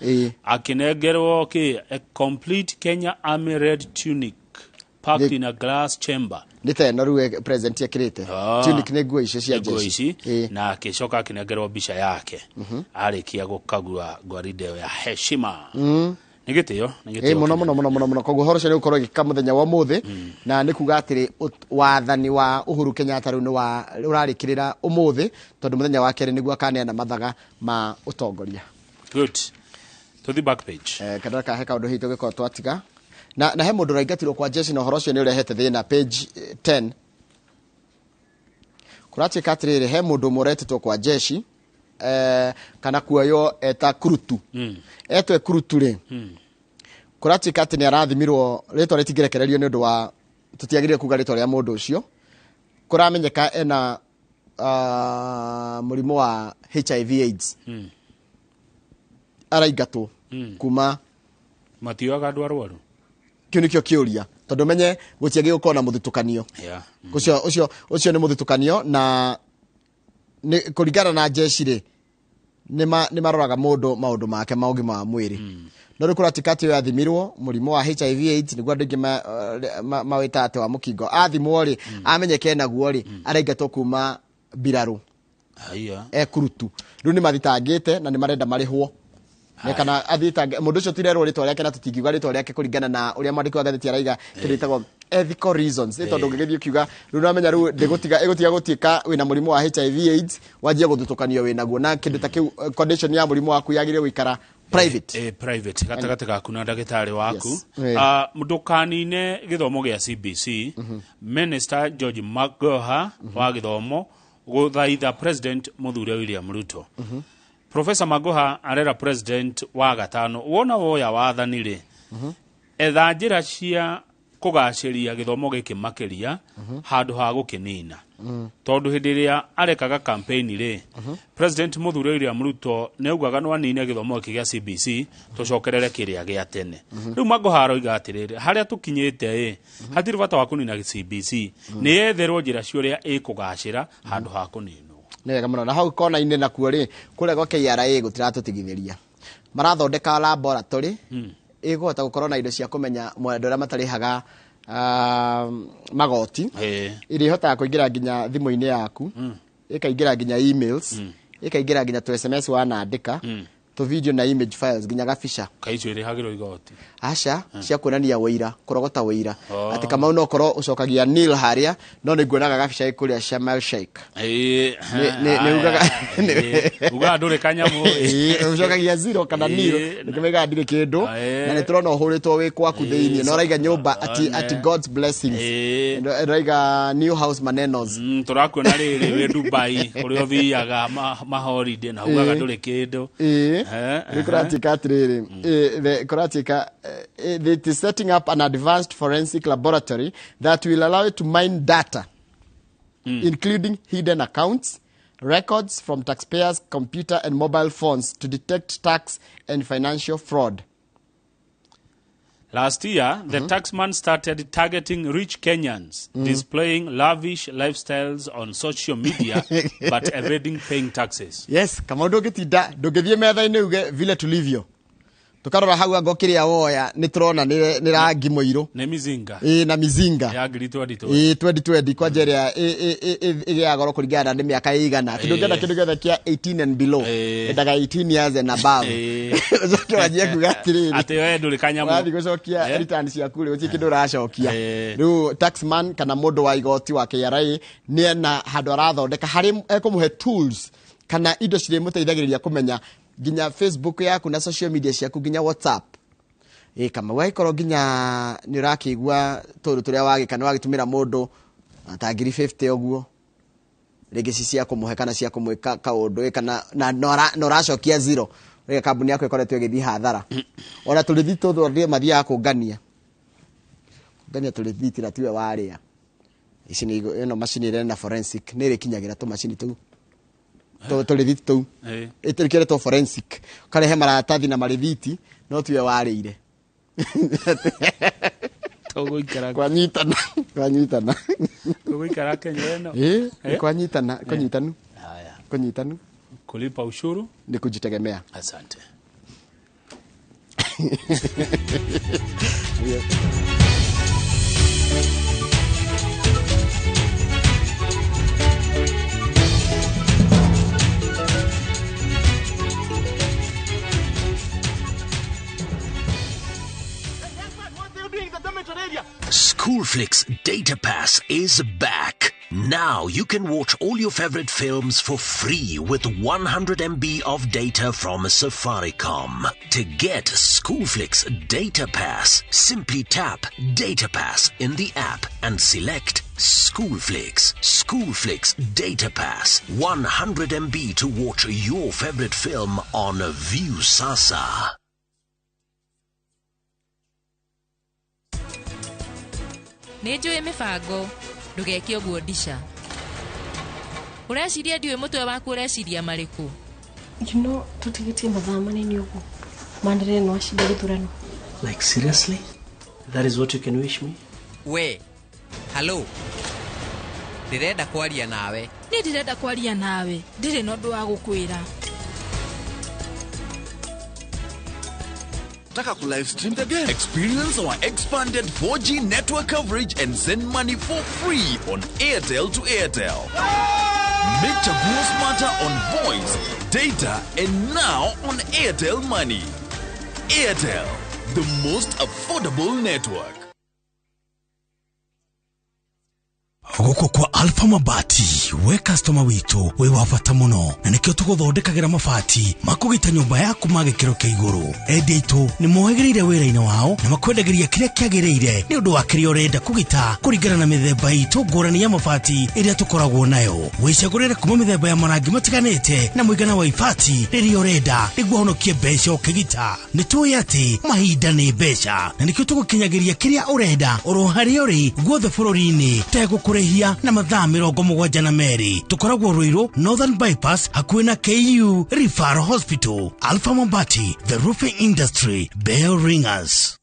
Akĩnengerwo kĩ? A complete Kenya Army red tunic packed in a glass chamber. Nĩ ta ĩno rĩu president ekĩrĩte. Tunic nĩ nguo icio cia Nguo jeshi. ici, na akĩcoka akĩnengerwo mbica yake. Arĩkia gũkagua gwaride ya heshima. Nĩ gĩtĩo, nĩ gĩtĩo Mũno, kĩnene. mũno, mũno, mũno, mũno. Koguo ũhoro ũcio nĩ ũgũkorwo ũgĩka mũthenya wa ũmũthĩ, na nĩ kuga atĩrĩ, wathani wa Uhuru Kenyatta rĩu nĩ ũrarĩkĩrĩra ũmũthĩ, tondũ mũthenya wa kerĩ nĩguo akaneana mathaga ma ũtongoria. Good. To the back page. Kadara ka he kaũndũ hihi tũngĩkorwo twatiga. Na he mũndũ ũraingatirwo kwa jeshi na ũhoro ũcio nĩ ũrehete thĩna, page 10. Kũratuĩka atĩrĩrĩ, he mũndũ ũmwe ũretĩtwo kwa jeshi, kana kuoywo eta kurutu. Etwo kurutu rĩ, kũratuĩka atĩ nĩ arathimirwo, rĩtwa rĩtingĩrekererio nĩ ũndũ wa tũtiagĩrĩire kuga rĩtwa rĩa mũndũ ũcio. Kũramenyeka ena mũrimũ wa HIV AIDS. Araingatwo kuma Matioyaga andũ arwaru. Kĩu nĩkĩo kĩũria, tondũ menye gũtiagĩrĩirwo gũkorwo na mũthutũkanio. Ũcio nĩ mũthutũkanio, na nĩ kũringana na jeshi rĩ, nĩ maroraga mũndũ maũndũ make ma ũgima wa mwĩrĩ. No rĩu kũratuĩka atĩ ũyũ athimirwo mũrimũ wa HIV AIDS, nĩguo andũ aingĩ mawĩtaga atĩ wa mũkingo. Athimwo rĩ, amenyeke naguo rĩ, araingatwo kuma mbirarũ. Haiya. Ekurutu. Rĩu nĩ mathitangĩte na nĩ marenda marĩhwo. Nĩ kana athitange mũndũ ũcio tirerwo rĩtwa rĩake na tũtingiuga rĩtwa rĩake kũringana na ũrĩa mwandĩki wa ngathĩti araiga, kĩndũ gĩtagwo ethical reasons. Nĩ tondũ ũngĩgĩthiĩ ũkiuga rĩu nĩwamenya rĩu ĩgũtiga gũtuĩka wĩna mũrimũ wa HIV AIDS, wanjie gũthutũkanio wĩnaguo, na kĩndũ ta kĩu, condition ya mũrimũ waku yagĩrĩire gũikara private. Private, gatagatĩ gaku na ndagĩtarĩ waku. Yes. Ndũkanine gĩthomo gĩa CBC. Minister George Magoha wa gĩthomo gũthaitha President Mũthure William Ruto. Professor Magoha arera President wa gatano wona woya wathani rĩ, etha njĩra cia kũgacĩria gĩthomo gĩkĩ makĩria handũ ha gũkĩnina. Tondũ hĩndĩ ĩrĩa arekaga campaign rĩ, President Mũthure William Ruto nĩ augaga no anine gĩthomo gĩkĩ gĩa CBC tũcokerere kĩrĩa gĩa tene. Rĩu Magoha aroiga atĩrĩrĩ, harĩa tũkinyĩte ĩ, hatirĩ bata wa kũnina CBC, nĩ yetherwo njĩra cia ũrĩa ĩkũgacĩra handũ ha kũninwo. Nĩ wega mũno. Na hau kona-inĩ nakuo rĩ, kũrĩa gwa KRA gũtiratũtigithĩria. Marathondeka laboratory, ĩkũhota gũkorwo na indo cia kũmenya andũ arĩa matarĩhaga, magoti. Iria ihotaga kũingĩra nginya thimũ-inĩ yaku, ĩkaingĩra nginya emails, ĩkaingĩra nginya tũ SMS wanandĩka, tũ video na image files nginya gabica. Kaĩ icio irĩhagĩrwo igoti? Aca, cia kuonania wũira, kũrogota wũira. Atĩ Kamau no korwo ũcokagia nil harĩa, no nĩ nguonaga gabica kũrĩa Sharm El Sheikh. Nĩ ugaga Ugaga ndũrĩ kanyamũ. Ũcokagia zero kana nil, nĩkĩmaigaga ndirĩ kĩndũ, na nĩ tũrona ũhũrĩtwo wĩ kwaku thĩiniĩ, na ũraiga nyũmba ati God's blessings. Ũraiga new house manenos. Tũrakuona rĩrĩ wĩ Dubai, kũrĩa ũthiaga ma holiday, na ugaga ndũrĩ kĩndũ. Nĩ kũratuĩka atĩrĩrĩ, kũratuĩka, it is setting up an advanced forensic laboratory that will allow it to mine data, including hidden accounts, records from taxpayers' computer and mobile phones to detect tax and financial fraud. Last year, the taxman started targeting rich Kenyans, displaying lavish lifestyles on social media, but evading paying taxes. Yes, kama ndũngĩtinda, ndũngĩthiĩ metha-inĩ uge vile tulivyo. Tukarora hau ango kiria woya ni turona ni rangi muiru ni mizinga na mizinga ya ngiri 2020 2020 kwa njera ya goro kuringana na miaka igana kindu ngenda kindu giothe kia 18 and below endaga 18 years and above. Ucoke wanjie kuga atiriri ati we nduri kanyamu wathi gucokia return ciaku ri uti kindu uracokia. Riu taxman kana mundu wa igoti wa KRA ni ena handu arathondeka hari ekumuhe tools kana indo cirimũteithagĩrĩria kũmenya nginya Facebook yaku na social media ciaku nginya WhatsApp. Kama waikorwo nginya nĩ ũrakĩigua tũndũ tũrĩa wagĩka nĩ wagĩtũmĩra mũndũ ta ngiri 50 ũguo rĩngĩ ci cia kũmũhe kana cia kũmwĩka kaũndũ kana na ũracokia zero rĩrĩa kambuni yaku ĩkoretwo ĩgĩthiĩ hathara. Ona tũrĩthi tũtũ mathiaga kũngania tũrĩthiti na tiwe warĩa. Ici nĩ ĩno macini ĩrĩa na forensic nĩ ĩrĩkinyagĩra tũmacini tũu tũrĩthiti tũu ĩtũrĩkĩretwo forensic ũkarehe maratathi na marĩthiti no tiwe warĩire. Tũgũikara kwanyitana kwanyitana tũgũikara Kenya ĩno kwanyitana kũnyitanu. Haya, kũnyitanu kulipa ushuru ni kujitegemea. Asante. Schoolflix Data Pass is back. Now you can watch all your favorite films for free with 100 MB of data from Safaricom. To get Schoolflix Data Pass, simply tap Data Pass in the app and select Schoolflix. Schoolflix Data Pass, 100 MB to watch your favorite film on Viusasa. Nĩ njũĩ mĩbango ndũgeke ũguo ndisha. Ũreciria ndiũĩ mũtwe waku ũreciria marĩkũ? You know, tũtigĩtie mathaa manini ũguo manĩrĩre no acinda gĩthurano. Like seriously? That is what you can wish me? We, hello. Ndĩrenda kwaria nawe. Niĩ ndĩrenda kwaria nawe. Ndirĩ na ũndũ wa gũkwĩra. Taka ku live stream the game. Experience our expanded 4G network coverage and send money for free on Airtel to Airtel. Make Chaguo smarter on voice, data, and now on Airtel Money. Airtel, the most affordable network. Gũkũ kwa Alpha Mabati we customer witũ wĩ wa bata mũno na nĩkĩo tũgũthondekagĩra mabati makũgita nyũmba yaku ma gĩkĩro kĩa igũrũ. Endia aitũ nĩ mohĩgĩrĩire wĩra-inĩ wao na makwendagĩria kĩrĩa kĩagĩrĩire nĩ ũndũ wa kĩrĩa ũrenda kũgita kũringana na mĩthemba itũ ngũrani ya mabati ĩrĩa tũkoragwo nayo. Wĩcagũrĩre kuma mĩthemba ya marangi matiganĩte na mũigana wa ibati rĩrĩa ũrenda nĩguo ũhonokie mbeca ũkĩgita. Nĩ tũĩ atĩ mahinda nĩ mbeca na nĩkĩo tũgũkinyagĩria kĩrĩa ũrenda oro harĩa ũrĩ guothe bũrũri-inĩ tegũkũrĩhia na mathaa 72. Tũkoragwo Ruiru Northern Bypass hakuhĩ na KU Referral Hospital. Alpha Mabati, the roofing industry bell ringers.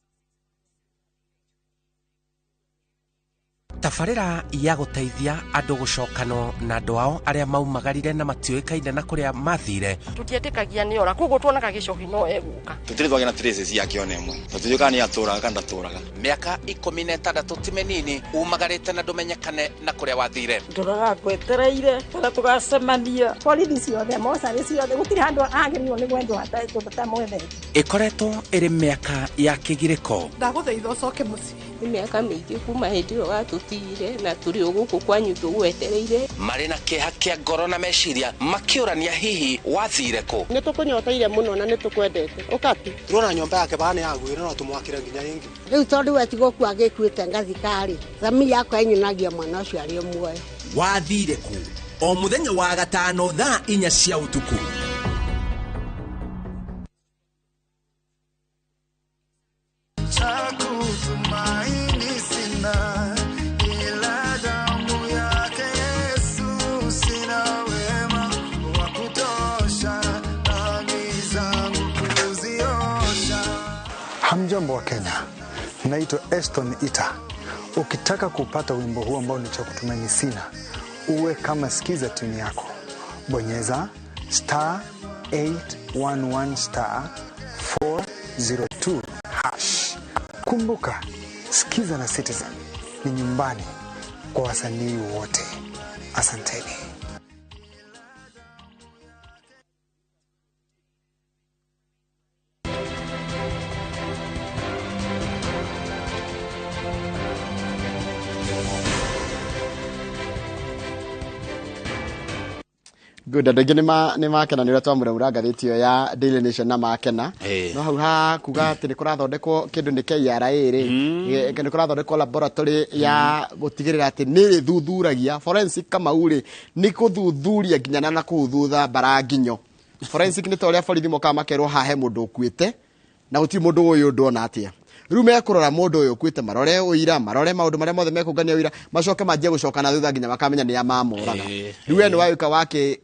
Tabarĩra ya gũteithia andũ gũcokanwo na andũ ao arĩa maumagarire na matiũĩkaine na kũrĩa mathire. Tũtietĩkagia nĩ ora, koguo tuonaga gĩcohi no egũka. Tũtirĩ twagĩa na traces yake ona ĩmwe. Tũtiũĩ kana nĩ atũraga kana ndatũraga. Mĩaka 16 ti mĩnini umagarĩte na ndũmenyekane na kũrĩa wathire. Ndoraga ngwetereire kana tũgacemania. Borithi ciothe, mocarĩ ciothe, gũtirĩ handũ agĩrĩirwo nĩ gwendwo atamwendete. Ĩkoretwo ĩrĩ mĩaka ya kĩgirĩko. Ndagũthaitha ũcoke mũciĩ. Nĩ mĩaka mĩingĩ kuma hĩndĩ ĩyo watũtigire na tũrĩ o gũkũ kwanyu tũgwetereire. Marĩ na kĩeha kĩa ngoro na meciria makĩũrania hihi wathire kũ. Nĩ tũkũnyoteire mũno na nĩ tũkwendete. Ũka tu. Turona nyũmba yake bana yagwĩre no tũmwakĩre nginya ĩngĩ. Rĩu tondũ we tigũkua agĩkuĩte ngathika-rĩ, thami yakwa ĩnyonagia mwana ũcio arĩ o muoyo. Wathire kũ? O mũthenya wa gatano thaa 4 cia ũtukũ. Hamjambo wa Kenya, naitwa Eston Ita. Ukitaka kupata wimbo huu ambao ni cha kutumaini sina, uwe kama sikiza tune yako. Bonyeza star 811 star 202 hash. Kumbuka, Skiza na Citizen ni nyumbani kwa wasanii wote. Asanteni. Good, andũ aingĩ nĩ makena nĩ ũrĩa twamũraura ngathĩti ĩyo ya Daily Nation na makena. No hau ha kuga atĩ nĩ kũrathondekwo kĩndũ nĩ KRA rĩ, nĩ kũrathondekwo laboratory ya gũtigĩrĩra atĩ nĩ ĩthuthuragia forensic Kamau rĩ, nĩ kũthuthuria nginya na kũu thutha mbaranginyo. Forensic nĩ ta ũrĩa borithi mokaga makerwo haha he mũndũ ũkuĩte na gũtirĩ mũndũ ũyũ ũndũ ona atĩa. Rĩu mekũrora mũndũ ũyũ ũkuĩte, marore ũira, marore maũndũ marĩa mothe mekũngania ũira, macoke manjie gũcoka na thutha nginya makamenya nĩ a mamoraga. Rĩu we nĩ wagĩũka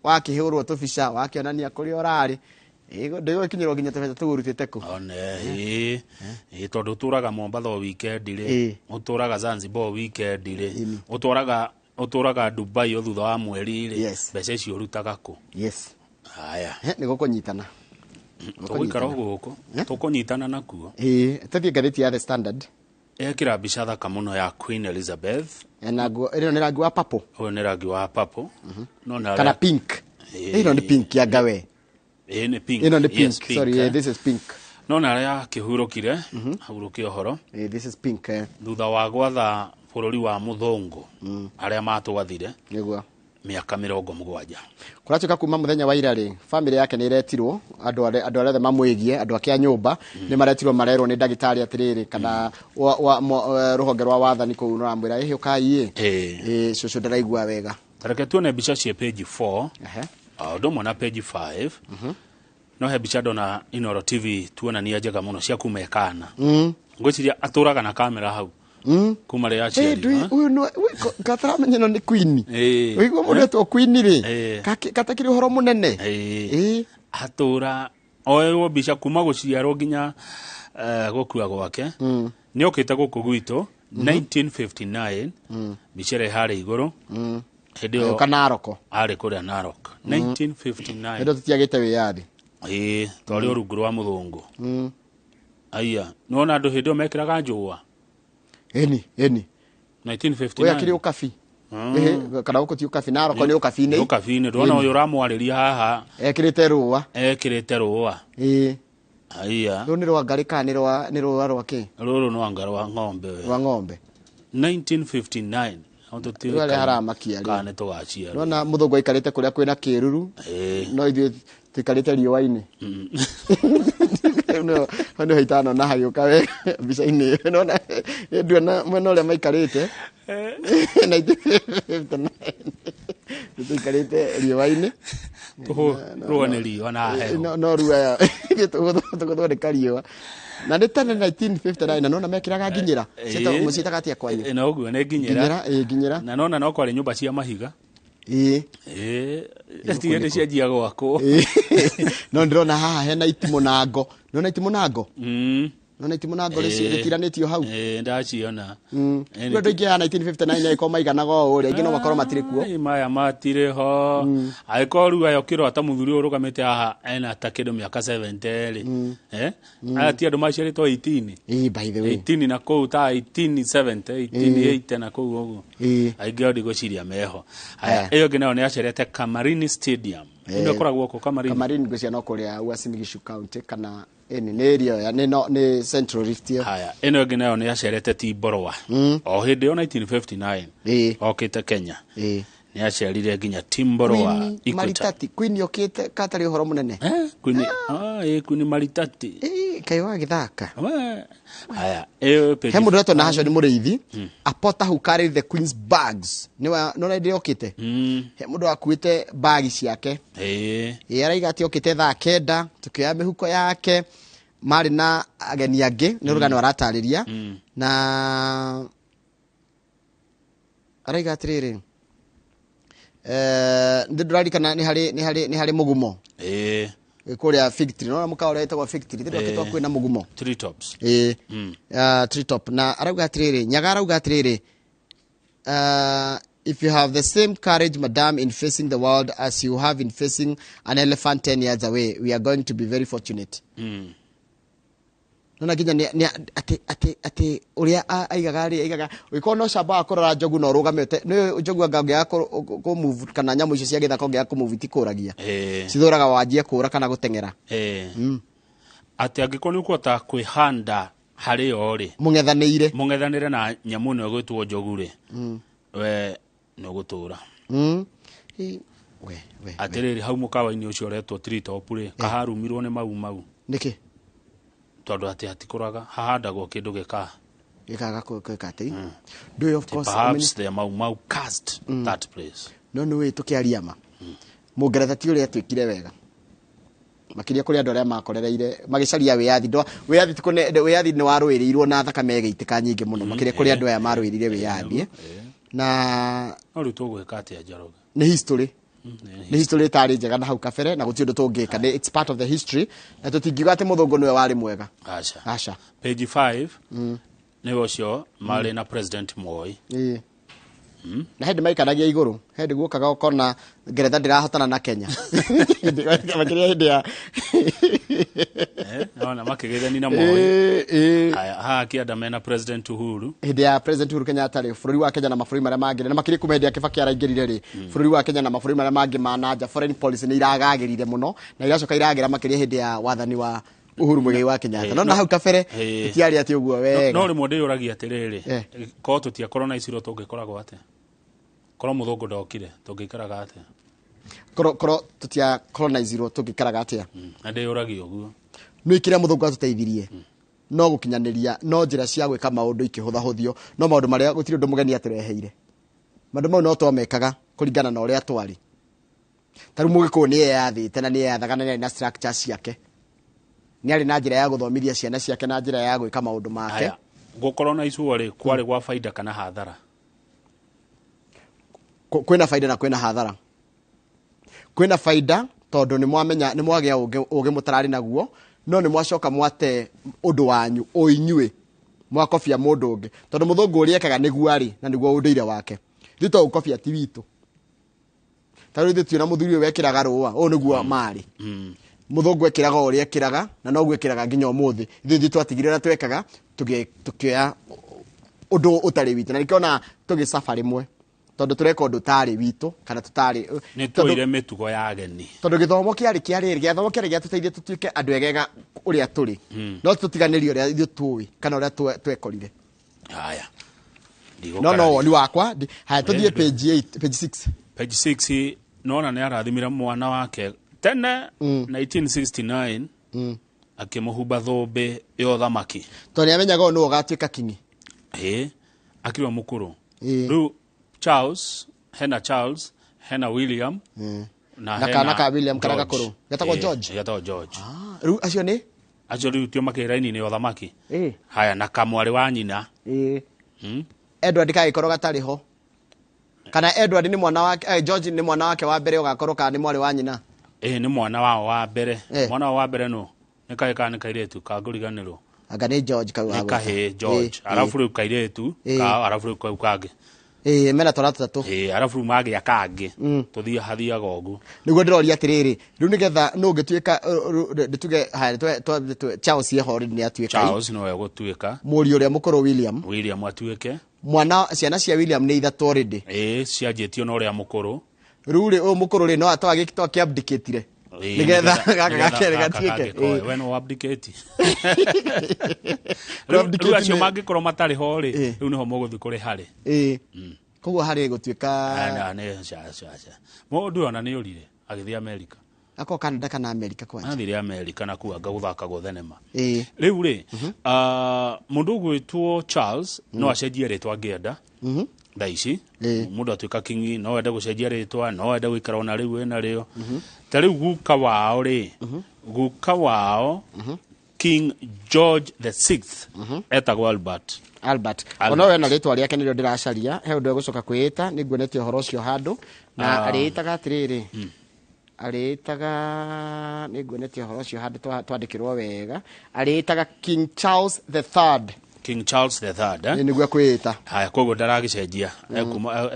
wakĩhũrwo tũbica, wakĩonania kũrĩa ũrarĩ, ndĩgũgĩkinyĩrwo nginya tũbeca tũu ũrutĩte kũ. One, ĩĩ, tondũ ũtũraga Mombatha o weekend rĩ, ũtũraga Zanzibar o weekend rĩ, ũtũraga Dubai o thutha wa mweri rĩ, mbeca icio ũrutaga kũ? Yes. Haya. Nĩ gũkũnyitana. Tũgũikara gũkũ, tũkũnyitana nakuo. Ĩĩ, tũthiĩ ngathĩti ya The Standard. Ekĩra mbica thaka mũno ya Queen Elizabeth. Na nguo, ĩno nĩ rangi wa purple. Ũyũ nĩ rangi wa purple. No na kana pink. Ĩno nĩ pink ya ngawe. Ĩĩ nĩ pink. Ĩno nĩ pink. Sorry, this is pink. No na arĩa akĩhurũkire, ahurũke ũhoro. This is pink. Thutha wa gwatha bũrũri wa mũthũngũ arĩa matwathire. Nĩguo. Mĩaka 70. Kũratuĩka kuma mũthenya wa ira rĩ, family yake nĩ ĩretirwo, andũ arĩa othe mamwĩgie, andũ ake a nyũmba nĩ maretirwo, marerwo nĩ ndagĩtarĩ atĩrĩrĩ, kana rũhonge rwa wathani kũu rũramwĩra ĩhĩ ũkai ĩ, cũcũ ndaraigua wega. Reke tuone mbica cia page 4, ũndũ ũmwe na page 5. No he mbica ndona Inooro TV tuonania njega mũno cia kuma ĩkana. Ngwĩciria atũraga na kamera hau. Kuma rĩ aciari. Ũyũ nĩ kataramenya ĩno nĩ Queen. Ũigua mũndũ etwo Queen rĩ, katakĩrĩ ũhoro mũnene. Atũra oerwo mbica kuma gũciarwo nginya gũkua gwake. Nĩ okĩte gũkũ gwitũ 1959, mbica ĩrĩa harĩa igũrũ. Hĩndĩ ĩyo Agĩũka Narok. Arĩ kũrĩa Narok. 1959. Hĩndĩ ĩyo tũtiagĩte wĩyathi. Twarĩ o rungu rwa mũthũngũ. Aya, nĩwona andũ hĩndĩ ĩyo mekĩraga njũa. Eni, eni. 1959. Oya kiri ukafi. Kana gũkũ ti ukafi, Narok nĩ ukafi-inĩ. Ukafi-inĩ, ndwona ũyũ ũramwarĩria haha. Ekĩrĩte rũa. Ekĩrĩte rũa. Aya. Rũu nĩ rwa ngarĩ kana nĩ rũa rwa kĩ? Rũrũ nĩ anga rwa ng'ombe. Rwa ng'ombe. 1959. Rĩu arĩa haramakia rĩ. Kana nĩ tũgaciarwo. Nĩwona mũthũngũ aikarĩte kũrĩa kwĩna kĩruru. No ithuĩ tũikarĩte riũa-inĩ. No, no haitano na hayuka we mbica-inĩ ĩyo. Nĩwona, nduona mwena ũrĩa maikarĩte. 1959. Tũikarĩte riũa-inĩ. Rũa nĩ riũa na heho. No rua tũgũthondeka riũa. Na nĩ tene 1959, na nona mekĩraga nginyĩra. Mũciĩtaga atĩa kwanyu? Na ũguo nĩ nginyĩra. Nginyĩra, nginyĩra. Na nona no kwarĩ nyũmba cia mahiga. Tigä ndä cianjia gwakwo. No ndĩrona haha hena itimũ na ngo. Nĩwona itimũ na ngo? Nĩwona itimũ na ngo rĩtiranĩtio hau? Ndaciona. Rĩu andũ aingĩ a 1959 angĩkorwo maiganaga o ũrĩa, aingĩ no makorwo matirĩ kuo. Maya matirĩ ho. Angĩkorwo rĩu aya ũkĩrora ta mũthuri ũyũ ũrũgamĩte haha ena ta kĩndũ mĩaka 70 rĩ. Aya ti andũ maciarĩtwo 18. By the way. 18 na kũu ta 1870, 1880 na kũu ũguo. Aingĩ ao ndigwĩciria meho. Aya, ĩyo ĩngĩ nayo nĩ acerete Kamarini Stadium. Nĩ ũkoragwo kũ Kamarini? Kamarini ngwĩciria no kũrĩa Uasin Gishu County kana ĩni nĩ area ya nĩ no nĩ Central Rift ĩyo. Haya, ĩno ĩngĩ nayo nĩ acerete Timborwa. O hĩndĩ ĩyo 1959. Okĩte Kenya. Nĩ acerire nginya Timborwa Equator. Maritati, Queen yokĩte katarĩ ũhoro mũnene. Queen, Queen Maritati. Kaĩ wagĩthaka. Haya, ĩyo page. He mũndũ ũretwo Nahashon Mũrĩithi, a porter who carried the queen's bags. Nĩ wa, nĩ ũrĩa ndĩokĩte? He mũndũ wakuĩte bagi ciake. Araiga atĩ okĩte thaa 9, tũkĩoya mĩhuko yake, marĩ na ageni angĩ, nĩ rũgano aratarĩria. Na araiga atĩrĩrĩ, nĩ ndĩraririkana nĩ harĩ mũgumo. Kũrĩa Fig Tree, nĩwona mũkawa ũrĩa wĩtagwo Fig Tree, thĩinĩ wakĩtwo kwĩna mũgumo. Tree Tops. Tree Top. Na arauga atĩrĩrĩ, Nyaga arauga atĩrĩrĩ, if you have the same courage, madam, in facing the world as you have in facing an elephant 10 yards away, we are going to be very fortunate. Nona nginya atĩ atĩ atĩ ũrĩa aigaga rĩ, aigaga ũngĩkorwo no camba wa kũrora njogu na ũrũgamĩte nĩ njogu anga ũngĩaga kũ move kana nyamũ icio cia gĩthaka ũngĩaga kũ move itikũragia. Cithũraga wanjie kũra kana gũteng'era. Atĩ angĩkorwo nĩ ũkũhota kwĩhanda harĩ yo rĩ, mũng'ethanĩire, mũng'ethanĩre na nyamũ ĩno ĩgwĩtwo njogu rĩ, we nĩ ũgũtũra. We we. Atĩrĩrĩ, hau mũkawa-inĩ ũcio ũretwo Treetop rĩ, kaharumirwo nĩ mau mau. Nĩkĩ? Tondũ atĩ hatikũraga, hahandagwo kĩndũ gĩkaa gĩkaga gwĩka atĩ ndũĩ, of course. Perhaps the mau mau cast that place. No nĩ wĩ tũkĩaria ma, mũngeretha ti ũrĩa twĩkire wega, makĩria kũrĩ andũ arĩa makorereire magĩcaria wĩyathi. Wĩyathi ti wĩyathi nĩ warũĩrĩirwo na thakame ĩgĩitĩka nyingĩ mũno, makĩria kũrĩ andũ aya marũĩrĩire wĩyathi na No rĩu tũgwĩka atĩa, Njoroge? Nĩ history, nĩ history ĩtarĩ njega na hau kabere, na gũtirĩ ũndũ tũngĩka. Nĩ it's part of the history, na tũtingiuga atĩ mũthũngũ nĩwe warĩ mwega. Aca. Aca. Page 5 nĩ ũcio marĩ na President Moi. Na hĩndĩ maikaragia igũrũ, hĩndĩ guokaga ũkona ngeretha ndĩrahotana na Kenya. Makĩria hĩndĩ ya Nona makĩgeithania na Moi. Haya, haha kĩanda mena President Uhuru. Hĩndĩ ya President Uhuru Kenyatta rĩ, bũrũri wa Kenya na mabũrũri marĩa mangĩ, na makĩria kuma hĩndĩ ya Kibaki araingĩrire rĩ, bũrũri wa Kenya na mabũrũri marĩa mangĩ ma nanja, foreign policy nĩ iragagĩrire mũno na iracoka iragĩra makĩria hĩndĩ ya wathani wa Uhuru Muigai wa Kenyatta. No na hau kabere tũtiarĩ atĩ ũguo wega. No rĩmwe ndĩyũragia atĩrĩrĩ, korwo tũtiakorwo na iciro tũngĩkoragwo atĩa? Korwo mũthũngũ ndokire tũngĩikaraga atĩa? Korwo tũtia colonizirwo tũngĩikaraga atĩa? Na ndĩyũragia ũguo. Nĩ kĩrĩa mũthũngũ atũteithirie no gũkinyanĩria, no njĩra cia gwĩka maũndũ ikĩhũthahũthio, no maũndũ marĩa gũtirĩ ũndũ mũgeni atũreheire. Maũndũ mau no twamekaga kũringana na ũrĩa twarĩ. Ta rĩu mũgĩkũyũ nĩ eyathĩte na nĩ eyathaga na nĩ arĩ na structure ciake, nĩ arĩ na njĩra ya gũthomithia ciana ciake na njĩra ya gwĩka maũndũ make. Haya, gũkorwo na icua rĩ, kwarĩ gwa baida kana hathara? Kwĩna baida na kwĩna hathara. Kwĩna baida tondũ nĩ mwamenya, nĩ mwagĩa ũgĩ mũtararĩ naguo, no nĩ mwacoka mwate ũndũ wanyu o inyuĩ, mwakobia mũndũ ũngĩ, tondũ mũthũngũ ũrĩa ekaga nĩguo arĩ na nĩguo ũndũire wake. Ithuĩ to ũkobia ti witũ. Ta rĩu ithuĩ tuona mũthuri ũyũ wekĩraga rũa, ũũ nĩguo marĩ. Mũthũngũ ekĩraga o ũrĩa ekĩraga na noguo ekĩraga nginya ũmũthĩ. Ithuĩ twatigire ũrĩa twekaga, tũkĩoya ũndũ ũtarĩ witũ, na nĩkĩo ona tũgĩcaba rĩmwe, tondũ tũreka ũndũ ũtarĩ witũ kana tũtarĩ Nĩ tuoire mĩtugo ya ageni. Tondũ gĩthomo kĩarĩ kĩa rĩrĩ, gĩthomo kĩarĩ gĩatũteithia tũtuĩke andũ egega ũrĩa tũrĩ, no tũtiganĩrie ũrĩa ithuĩ tũĩ kana ũrĩa twekorire. Haya. No woni wakwa. Haya, tũthiĩ page 8, page 6. Page 6, nona nĩ arathimire mwana wake tene 1969, akĩmũhumba thũmbĩ ya ũthamaki. Tondũ nĩ amenyaga ũyũ nĩwe ũgatuĩka kingi. Ĩ, akĩrĩ o mũkũrũ. Rĩu Charles, hena Charles, hena William na Na hena kana ka William karĩa George. gakũrũ. Getagwo George? Getagwo George. Rĩu acio nĩ acio rĩu tio makĩrĩ raini-inĩ ya ũthamaki. Haya, na kamwarĩ wa nyina. Edward kagĩkorwo gatarĩ ho, kana Edward nĩ mwana wake, George nĩ mwana wake wa mbere ũgakorwo, kana nĩ mwarĩ wa nyina? Ĩ, nĩ mwana wao wa mbere. Mwana wao wa mbere nũ? Nĩ kahĩ kana nĩ kairĩtu kangũriganĩrwo? Anga nĩ George kau Nĩ agweta. kahĩ George, arabu rĩu kairĩtu kao, arabu rĩu kau kangĩ. Ĩ, mena twana tũtatũ. Ĩ, arabu rĩu magĩa kangĩ, tũthiĩ hathiaga ũguo. Nĩguo ndĩroria atĩrĩrĩ, rĩu nĩgetha nũ ũngĩtuĩka, ndĩtuge haya, Charles yeho already nĩ atuĩka. Charles nĩwe ũgũtuĩka. Mũriũ ũrĩa mũkũrũ William. William atuĩke. Mwana, ciana cia William nĩ ithatũ already. Ĩ, cianjĩtio na ũrĩa mũkũrũ. Rĩu rĩ, ũyũ mũkũrũ rĩ, no twakĩabdicatire nĩgetha gaka gakerĩ gaka gatuĩke. kangĩ koe. We no abdicate. Rĩu acio mangĩkorwo matarĩ ho rĩ, rĩu nĩho mũgũthiĩ kũrĩ harĩ. Ĩ, koguo harĩ gũtuĩka Na nĩ ca ca ca mũndũ ona nĩ ũrire agĩthiĩ Amerika. Akorwo Canada kana Amerika kwanja. Athire Amerika na kuanga gũthakagwo thenema. Rĩu rĩ, mũndũ ũgwĩtwo Charles no acenjie rĩtwa angĩenda. Thaa ici mũndũ atuĩka kingi no ende gũcenjia rĩtwa, no ende gũikara ona rĩu ena rĩo. Ta rĩu guka wao rĩ, guka wao King George the Sixth etagwo Albert. Albert. Albert. Ona we na rĩtwa rĩake nĩrĩo ndĩracaria, he ũndũ egũcoka kwĩĩta, nĩ nguonete ũhoro ũcio handũ na arĩĩtaga atĩrĩrĩ, arĩĩtaga, nĩ nguonete ũhoro ũcio handũ twandĩkĩrwo wega, arĩĩtaga King Charles the Third. King Charles the Third, eh? Ĩ, nĩguo ekwĩĩta. Haya, koguo ndaragĩcenjia,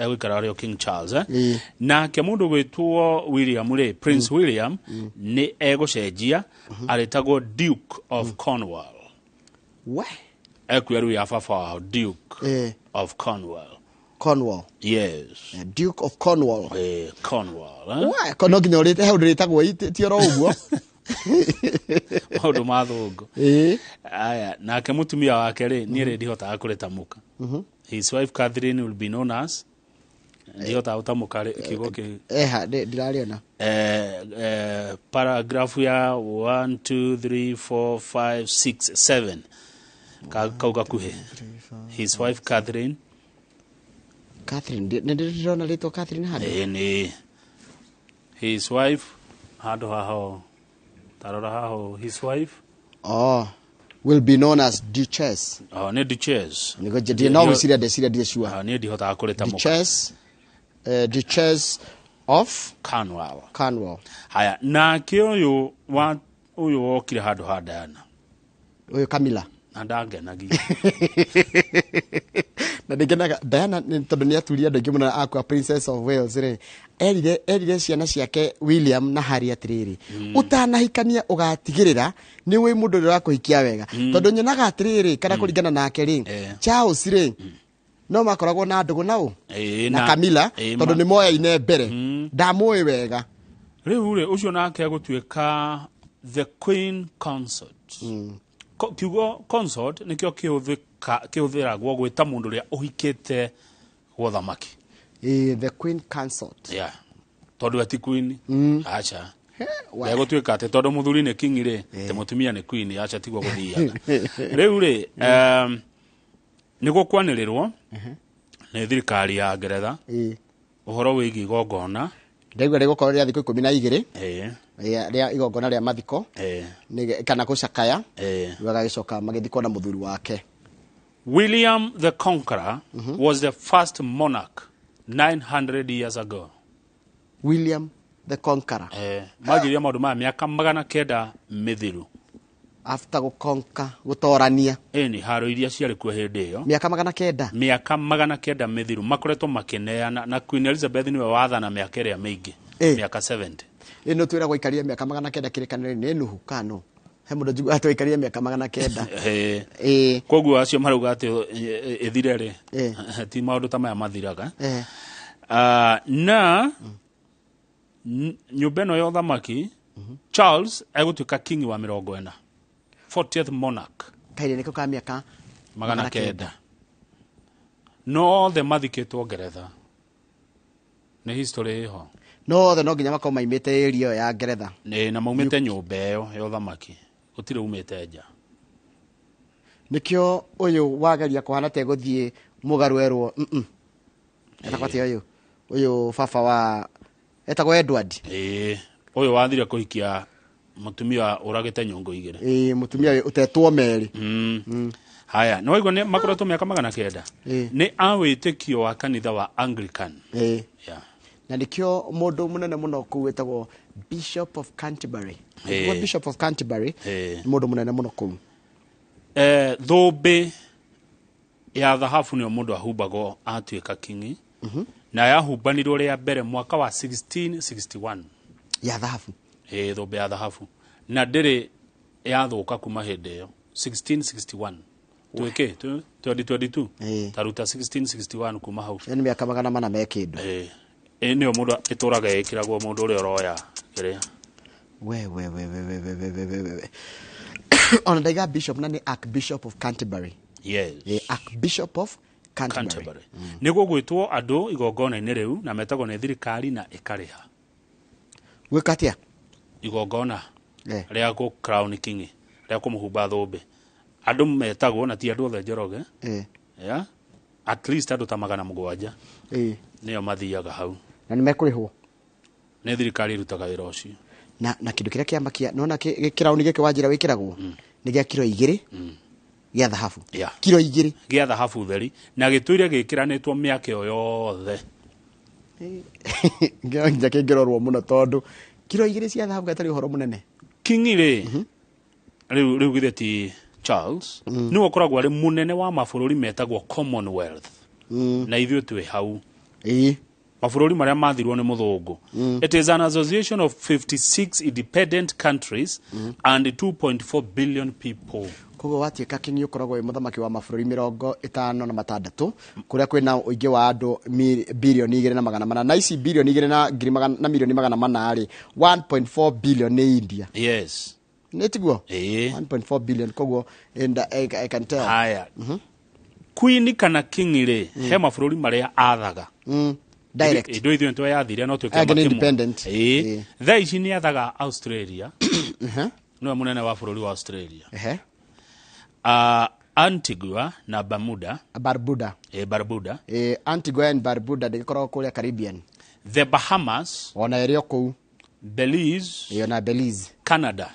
egũikara arĩ o King Charles, eh? Nake mũndũ gwĩtwo William rĩ, Prince William nĩ egũcenjia, arĩtagwo Duke of Cornwall. We. Ekuya rĩu ya baba wao, Duke of Cornwall. Cornwall. Yes. Duke of Cornwall. Cornwall, eh? We, ko no nginya ũrĩte he ũndũ rĩtagwo ti oro ũguo. Maũndũ ma thũngũ. Aya, nake mũtumia wake rĩ, niĩ rĩ ndihotaga kũrĩtamũka. His wife Catherine will be known as, ndihotaga gũtamũka kiugo kĩu. Eha, ndirarĩona. Paragraph ya 1 2 3 4 5 6 7 kau gakuhĩ. His wife Catherine. Catherine, nĩ ndĩrona rĩtwa Catherine handũ. Nĩ his wife handũ haho, tarora haho, his wife. Oh, will be known as Duchess. Oh, nĩ Duchess. Nĩguo njĩ no gwĩciria ndeciria ndirĩ sure. Niĩ ndihotaga kũrĩtamũka. Duchess, Duchess of Cornwall. Cornwall. Haya, nake ũyũ wa ũyũ wokire handũ ha Diana. Ũyũ Camilla. Na ndangenagia. Na ndingenaga Diana tondũ nĩ aturie andũ aingĩ mũno akua Princess of Wales rĩ. Erire ciana ciake William na Harry atĩrĩrĩ, ũtanahikania ũgatigĩrĩra nĩ wĩ mũndũ ũrĩa ũrakũhikia wega. Tondũ nyonaga atĩrĩrĩ, kana kũringana nake rĩ, Charles rĩ, no makoragwo na ndũgũ na ũ? Na Camilla, tondũ nĩ moyaine mbere. Ndamũĩ wega. Rĩu rĩ, ũcio nake agũtuĩka the Queen Consort. Kiugo consort nĩkĩo kĩhũthĩragwo gwĩta mũndũ ũrĩa ũhikĩte gwa thamaki. The Queen Consort. Yeah. Tondũ ati queen. Acha. Ndegũtuĩka atĩ tondũ mũthuri nĩ king rĩ, atĩ mũtumia nĩ queen, acha tiguo gũthiaga. Rĩu rĩ, nĩ gũkwanĩrĩrwo nĩ thirikari ya Ngeretha ũhoro wĩgiĩ igongona. Ndaigua rĩgũkorwo rĩa thikũ 12. Rĩa igongona rĩa mathiko. Kana gũcakaya. Rĩu agagĩcoka magĩthikwo na mũthuri wake. William the Conqueror was the first monarch 900 years ago. William the Conqueror. Manjirie maũndũ maya mĩaka 900 mĩthiru. After gũkonka, gũtorania. Ĩni, haro iria ciarĩ kuo hĩndĩ ĩyo. Mĩaka 900? Mĩaka 900 mĩthiru. Makoretwo makĩneana na Queen Elizabeth nĩwe wathana mĩaka ĩrĩa mĩingĩ. Mĩaka 70. Ĩno twĩragwo aikarire mĩaka 900 kĩrĩkanĩro-inĩ nĩ Nuhu kana? He mũndũ njiguaga atĩ aikarire mĩaka 900. Koguo acio marauga atĩ ĩthire rĩ. Ti maũndũ ta maya mathiraga. Na nyũmba ĩno ya ũthamaki, Charles egũtuĩka king wa 40. 40th monarch. Kaire nĩkĩo ka mĩaka 900. No othe mathikĩtwo Ngeretha. Nĩ history ĩho. No othe no nginya makorwo maimĩte area ĩyo ya Ngeretha. Nĩ, na maumĩte nyũmba ĩyo ya ũthamaki. Gũtirĩ umĩte nja. Nĩkĩo ũyũ wageria kũhana ta egũthiĩ mũgarũ erwo, Etagwo atĩa ũyũ? Ũyũ baba wa, etagwo Edward. Ũyũ wathire kũhikia mũtumia ũragĩte nyũngũ igĩrĩ. Mũtumia ũtetwo Mary. Haya, nĩ waigua nĩ makoretwo mĩaka 900. Nĩ a wĩtĩkio wa kanitha wa Anglican. Yeah. Na nĩkĩo mũndũ mũnene mũno kũu wĩtagwo Bishop of Canterbury. Wĩtagwo Bishop of Canterbury, nĩ mũndũ mũnene mũno kũu. Thũmbĩ ya thahabu nĩyo mũndũ ahumbagwo atuĩka kingi. Na yahumbanirwo rĩa mbere mwaka wa 1661. Ya thahabu. Thũmbĩ ya thahabu. Na ndĩrĩ yathũka kuma hĩndĩ ĩyo. 1661. Twĩkĩ? 2022. Taruta 1661 kuma hau. Ĩyo nĩ mĩaka 400 me kĩndũ. Nĩyo mũndũ ĩtũraga ĩkĩragwo mũndũ ũrĩa ũroya kĩrĩa. We, we, we, we, we, we, we, we, we, we. Ona ndaiga bishop na nĩ Archbishop of Canterbury. Yes. Archbishop of Canterbury. Canterbury. Nĩ gũgwĩtwo andũ igongona-inĩ rĩu na metagwo nĩ thirikari na ĩkarĩha. Gwĩka atĩa? Igongona rĩa gũ crown king, rĩa kũmũhumba thũmbĩ. Andũ metagwo na ti andũ othe Njoroge. Yeah? At least andũ ta 700. Nĩo mathiaga hau. Na nĩ mekũrĩhwo? Nĩ thirikari ĩrutaga wĩra ũcio. Na kĩndũ kĩrĩa kĩamakia, nĩwona kĩrauni gĩkĩ wanjĩra wĩkĩragwo? Nĩ gĩa kiro 2 gĩa thahabu. Kiro 2. Gĩa thahabu theri na gĩtũire gĩkĩranĩtwo mĩaka ĩyo yothe. Nginya kĩngĩrorwo mũno tondũ kiro 2 cia thahabu gatarĩ ũhoro mũnene. Kingi rĩ, rĩu githĩ ti Charles, nĩwe ũkoragwo arĩ mũnene wa mabũrũri metagwo Commonwealth. Na ithuĩ twĩ hau. Mabũrũri marĩa mathirwo nĩ mũthũngũ. It is an association of 56 independent countries and 2.4 billion people. Koguo watuĩka king ũkoragwo wĩ mũthamaki wa mabũrũri 56 kũrĩa kwĩna ũingĩ wa andũ 2.4 billion, na ici 2 na ngiri magana, na 400 million rĩ, 1.4 billion nĩ India. Nĩ tiguo? Ĩĩ. 1.4 billion, koguo and I can tell. Haya, queen kana king rĩ, he mabũrũri marĩa athaga Direct. Indo ithuĩ nĩtweyathire no twĩke Aya nĩ kĩmwe. Independent. Ĩĩ, thaa ici nĩ athaga Australia, nĩwe mũnene wa bũrũri wa Australia. Antigua na Bermuda. Barbuda. Barbuda. Antigua and Barbuda ndĩgĩkoragwo kũrĩa Caribbean. The Bahamas. Ona ĩrĩ o kũu. Belize. Ĩyo na Belize. Canada.